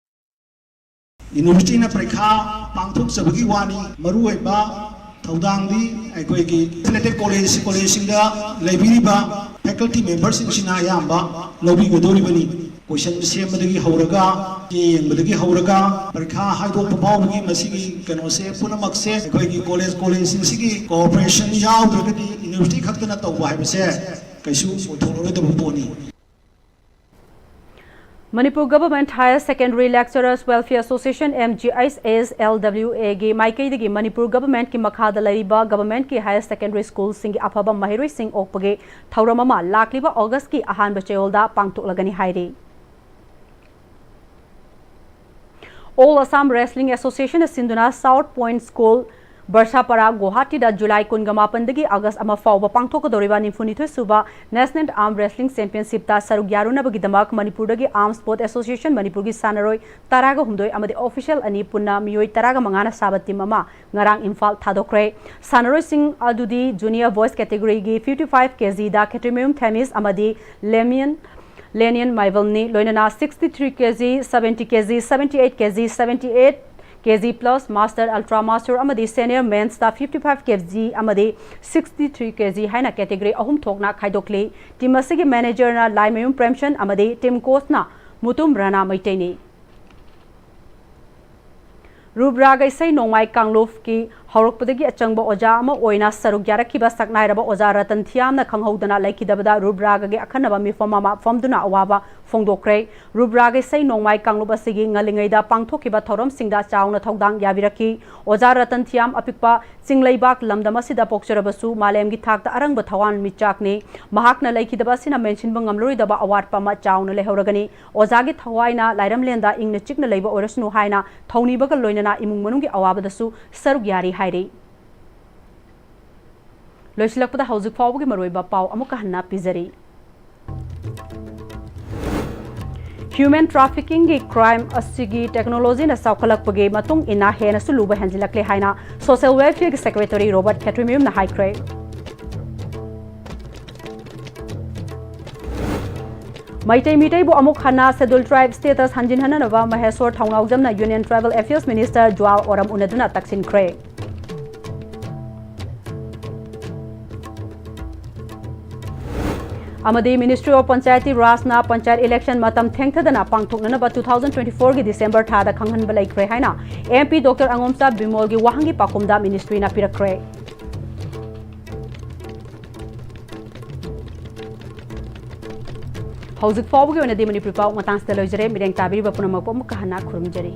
Universityꯅ ꯄꯔꯤꯈꯥ ꯄꯥꯡꯊꯣꯛꯆꯕꯒꯤ ꯋꯥꯅꯤ, ꯃꯔꯨꯑꯣꯏꯕ ꯊꯧꯗꯥꯡꯗꯤ ꯑꯩꯈꯣꯏꯒꯤ affiliated college, collegeꯁꯤꯡꯗ ꯂꯩꯕꯤꯔꯤꯕ faculty memberꯁꯤꯡꯁꯤꯅ ꯑꯌꯥꯝꯕ ꯂꯧꯕꯤꯒꯗꯧꯔꯤꯕꯅꯤ꯫ Question ꯁꯦꯝꯕꯗꯒꯤ ꯍꯧꯔꯒ, ꯆꯦ ꯌꯦꯡꯕꯗꯒꯤ ꯍꯧꯔꯒ, ꯄꯔꯤꯈꯥ ꯍꯥꯏꯗꯣꯛꯄ ꯐꯥꯎꯕꯒꯤ ꯃꯁꯤꯒꯤ ꯀꯩꯅꯣꯁꯦ ꯄꯨꯝꯅꯃꯛꯁꯦ ꯑꯩꯈꯣꯏꯒꯤ college, collegeꯁꯤꯡꯁꯤꯒꯤ cooperation ꯌꯥꯎꯗ꯭ꯔꯒꯗꯤ university ꯈꯛꯇꯅ ꯇꯧꯕ ꯍꯥꯏꯕꯁꯦ ꯀꯩꯁꯨ ꯑꯣꯏꯊꯣꯛꯂꯔꯣꯏꯗꯕ ꯄꯣꯠꯅꯤ꯫ Manipur Government Higher Secondary Lecturers Welfare Association, M G H S L W A ꯒꯤ ꯃꯥꯏꯀꯩꯗꯒꯤ ꯃꯅꯤꯄꯨꯔ ꯒꯚꯔꯟꯃꯦꯟꯠꯀꯤ ꯃꯈꯥꯗ ꯂꯩꯔꯤꯕ ꯒꯚꯔꯟꯃꯦꯟꯠꯀꯤ ꯍꯥꯌꯔ ꯁꯦꯀꯦꯟꯗꯔꯤ ꯁ꯭ꯀꯨꯜꯁꯤꯡꯒꯤ ꯑꯐꯕ ꯃꯍꯩꯔꯣꯏꯁꯤꯡ ꯑꯣꯛꯄꯒꯤ ꯊꯧꯔꯝ ꯑꯃ ꯂꯥꯛꯂꯤꯕ ꯑꯣꯒꯁꯀꯤ ꯑꯍꯥꯟꯕ ꯆꯌꯣꯜꯗ ꯄꯥꯡꯊꯣꯛꯂꯒꯅꯤ ꯍꯥꯏꯔꯤ꯫ All Assam Wrestling Association ꯅ ꯁꯤꯟꯗꯨꯅ South Point School, ꯕꯔꯁꯥꯄꯥꯔꯥ, ꯒꯨꯋꯥꯍꯥꯇꯤꯗ ꯖꯨꯂꯥꯏ ꯀꯨꯟꯒ ꯃꯥꯄꯟꯗꯒꯤ ꯑꯥꯒꯁ ꯑꯃ ꯐꯥꯎꯕ ꯄꯥꯡꯊꯣꯛꯀꯗꯧꯔꯤꯕ ꯅꯤꯐꯨꯅꯤꯊꯣꯏ ꯁꯨꯕ National Arm Wrestling Championship ꯇ ꯁꯔꯨꯛ ꯌꯥꯔꯨꯅꯕꯒꯤꯗꯃꯛ ꯃꯅꯤꯄꯨꯔꯗꯒꯤ Arm Sport Association ꯃꯅꯤꯄꯨꯔꯒꯤ ꯁꯥꯟꯅꯔꯣꯏ ꯇꯔꯥꯒ ꯍꯨꯝꯗꯣꯏ ꯑꯃꯗꯤ official ꯑꯅꯤ ꯄꯨꯟꯅ ꯃꯤꯑꯣꯏ ꯇꯔꯥꯒ ꯃꯉꯥꯅ ꯁꯥꯕ team ꯑꯃ ꯉꯔꯥꯡ ꯏꯝꯐꯥꯜ ꯊꯥꯗꯣꯛꯈ꯭ꯔꯦ꯫ ꯁꯥꯟꯅꯔꯣꯏꯁꯤꯡ ꯑꯗꯨꯗꯤ junior boys category ꯒꯤ fifty five K G ꯗ ꯈꯦꯇ꯭ꯔꯤꯃꯌꯨꯝ ꯊꯦꯃꯤꯁ ꯑꯃꯗꯤ ꯂꯦꯃꯤꯌꯟ ꯂꯦꯅꯤꯌꯟ ꯃꯥꯏꯕꯝꯅꯤ, ꯂꯣꯏꯅꯅ sixty three K G, seventy K G, seventy eight K G, seventy eight K G plus, master, ultra master ꯑꯃꯗꯤ senior men's ꯇ fifty five K G ꯑꯃꯗꯤ sixty three K G ꯍꯥꯏꯅ category ꯑꯍꯨꯝ ꯊꯣꯛꯅ ꯈꯥꯏꯗꯣꯛꯂꯤ꯫ Team ꯑꯁꯤꯒꯤ manager ꯅ ꯂꯥꯏꯃꯌꯨꯝ ꯄ꯭ꯔꯦꯝꯆꯟ ꯑꯃꯗꯤ team coach ꯅ ꯃꯨꯇꯨꯝ ꯔꯥꯅꯥ ꯃꯩꯇꯩꯅꯤ꯫ ꯔꯨꯞ ꯔꯥꯒ ꯏꯁꯩ ꯅꯣꯡꯃꯥꯏ ꯀꯥꯡꯂꯨꯞꯀꯤ ꯍꯧꯔꯛꯄꯗꯒꯤ ꯑꯆꯪꯕ ꯑꯣꯖꯥ ꯑꯃ ꯑꯣꯏꯅ ꯁꯔꯨꯛ ꯌꯥꯔꯛꯈꯤꯕ ꯁꯛꯅꯥꯏꯔꯕ ꯑꯣꯖꯥ ꯔꯇꯟ ꯊꯤꯌꯥꯝꯅ ꯈꯪꯍꯧꯗꯅ ꯂꯩꯈꯤꯗꯕꯗ ꯔꯨꯞ ꯔꯥꯒꯒꯤ ꯑꯈꯟꯅꯕ ꯃꯤꯐꯝ ꯑꯃ ꯐꯝꯗꯨꯅ ꯑꯋꯥꯕ ꯐꯣꯡꯗꯣꯛꯈ꯭ꯔꯦ꯫ ꯔꯨꯞ ꯔꯥꯒ ꯏꯁꯩ ꯅꯣꯡꯃꯥꯏ ꯀꯥꯡꯂꯨꯞ ꯑꯁꯤꯒꯤ ꯉꯜꯂꯤꯉꯩꯗ ꯄꯥꯡꯊꯣꯛꯈꯤꯕ ꯊꯧꯔꯝꯁꯤꯡꯗ ꯆꯥꯎꯅ ꯊꯧꯗꯥꯡ ꯌꯥꯕꯤꯔꯛꯈꯤ꯫ ꯑꯣꯖꯥ ꯔꯇꯟ ꯊꯤꯌꯥꯝ ꯑꯄꯤꯛꯄ ꯆꯤꯡꯂꯩꯕꯥꯛ ꯂꯝꯗꯝ ꯑꯁꯤꯗ ꯄꯣꯛꯆꯔꯕꯁꯨ ꯃꯥꯂꯦꯝꯒꯤ ꯊꯥꯛꯇ ꯑꯔꯪꯕ ꯊꯋꯥꯟꯃꯤꯆꯥꯛꯅꯤ꯫ ꯃꯍꯥꯛꯅ ꯂꯩꯈꯤꯗꯕ ꯑꯁꯤꯅ ꯃꯦꯟꯁꯤꯟꯕ ꯉꯝꯂꯔꯣꯏꯗꯕ ꯑꯋꯥꯠꯄ ꯑꯃ ꯆꯥꯎꯅ ꯂꯩꯍꯧꯔꯒꯅꯤ꯫ ꯑꯣꯖꯥꯒꯤ ꯊꯋꯥꯏꯅ ꯂꯥꯏꯔꯝꯂꯦꯟꯗ ꯏꯪꯅ ꯆꯤꯛꯅ ꯂꯩꯕ ꯑꯣꯏꯔꯁꯅꯨ ꯍꯥꯏꯅ ꯊꯧꯅꯤꯕꯒ ꯂꯣꯏꯅꯅ ꯏꯃꯨꯡ ꯃꯅꯨꯡꯒꯤ ꯑꯋꯥꯕꯗꯁꯨ ꯁꯔꯨꯛ ꯌꯥꯔꯤ ꯍꯥꯏꯔꯤ꯫ ꯂꯣꯏꯁꯤꯜꯂꯛꯄꯗ ꯍꯧꯖꯤꯛ ꯐꯥꯎꯕꯒꯤ ꯃꯔꯨꯑꯣꯏꯕ ꯄꯥꯎ ꯑꯃꯨꯛꯀ ꯍꯟꯅ ꯄꯤꯖꯔꯤ꯫ Human trafficking ꯒꯤ crime ꯑꯁꯤꯒꯤ technology ꯅ ꯆꯥꯎꯈꯠꯂꯛꯄꯒꯤ ꯃꯇꯨꯡ ꯏꯟꯅ ꯍꯦꯟꯅꯁꯨ ꯂꯨꯕ ꯍꯦꯟꯖꯤꯜꯂꯛꯂꯦ ꯍꯥꯏꯅ Social Welfare ꯒꯤ Secretary ꯔꯣꯕꯔꯠ ꯈꯦꯇ꯭ꯔꯤꯃꯌꯨꯝꯅ ꯍꯥꯏꯈ꯭ꯔꯦ꯫ ꯃꯩꯇꯩ ꯃꯤꯇꯩꯕꯨ ꯑꯃꯨꯛ ꯍꯟꯅ Scheduled Tribe status ꯍꯟꯖꯤꯟꯍꯟꯅꯅꯕ ꯃꯍꯦꯁꯣꯔ ꯊꯧꯅꯥꯎꯖꯝꯅ Union Tribal Affairs Minister ꯖꯨꯋꯥꯜ ꯑꯣꯔꯝ ꯎꯅꯗꯨꯅ ꯇꯛꯁꯤꯟꯈ꯭ꯔꯦ꯫ ꯑꯃꯗꯤ Ministry of Panchayati Rajꯅ panchayat election ꯃꯇꯝ ꯊꯦꯡꯊꯗꯅ ꯄꯥꯡꯊꯣꯛꯅꯅꯕ two thousand twenty fourꯒꯤ December ꯊꯥꯗ ꯈꯪꯍꯟꯕ ꯂꯩꯈ꯭ꯔꯦ ꯍꯥꯏꯅ MP Doctor ꯑꯉꯣꯝꯆꯥ ꯕꯤꯃꯣꯜꯒꯤ ꯋꯥꯍꯪꯒꯤ ꯄꯥꯎꯈꯨꯝꯗ ministryꯅ ꯄꯤꯔꯛꯈ꯭ꯔꯦ꯫ ꯍꯧꯖꯤꯛ ꯐꯥꯎꯕꯒꯤ ꯑꯣꯏꯅꯗꯤ ꯃꯅꯤꯄꯨꯔꯤ ꯄꯥꯎ ꯃꯇꯥꯡꯁꯤꯗ ꯂꯣꯏꯖꯔꯦ꯫ ꯃꯤꯠꯌꯦꯡ ꯇꯥꯕꯤꯔꯤꯕ ꯄꯨꯝꯅꯃꯛꯄꯨ ꯑꯃꯨꯛꯀ ꯍꯟꯅ ꯈꯨꯔꯨꯝꯖꯔꯤ꯫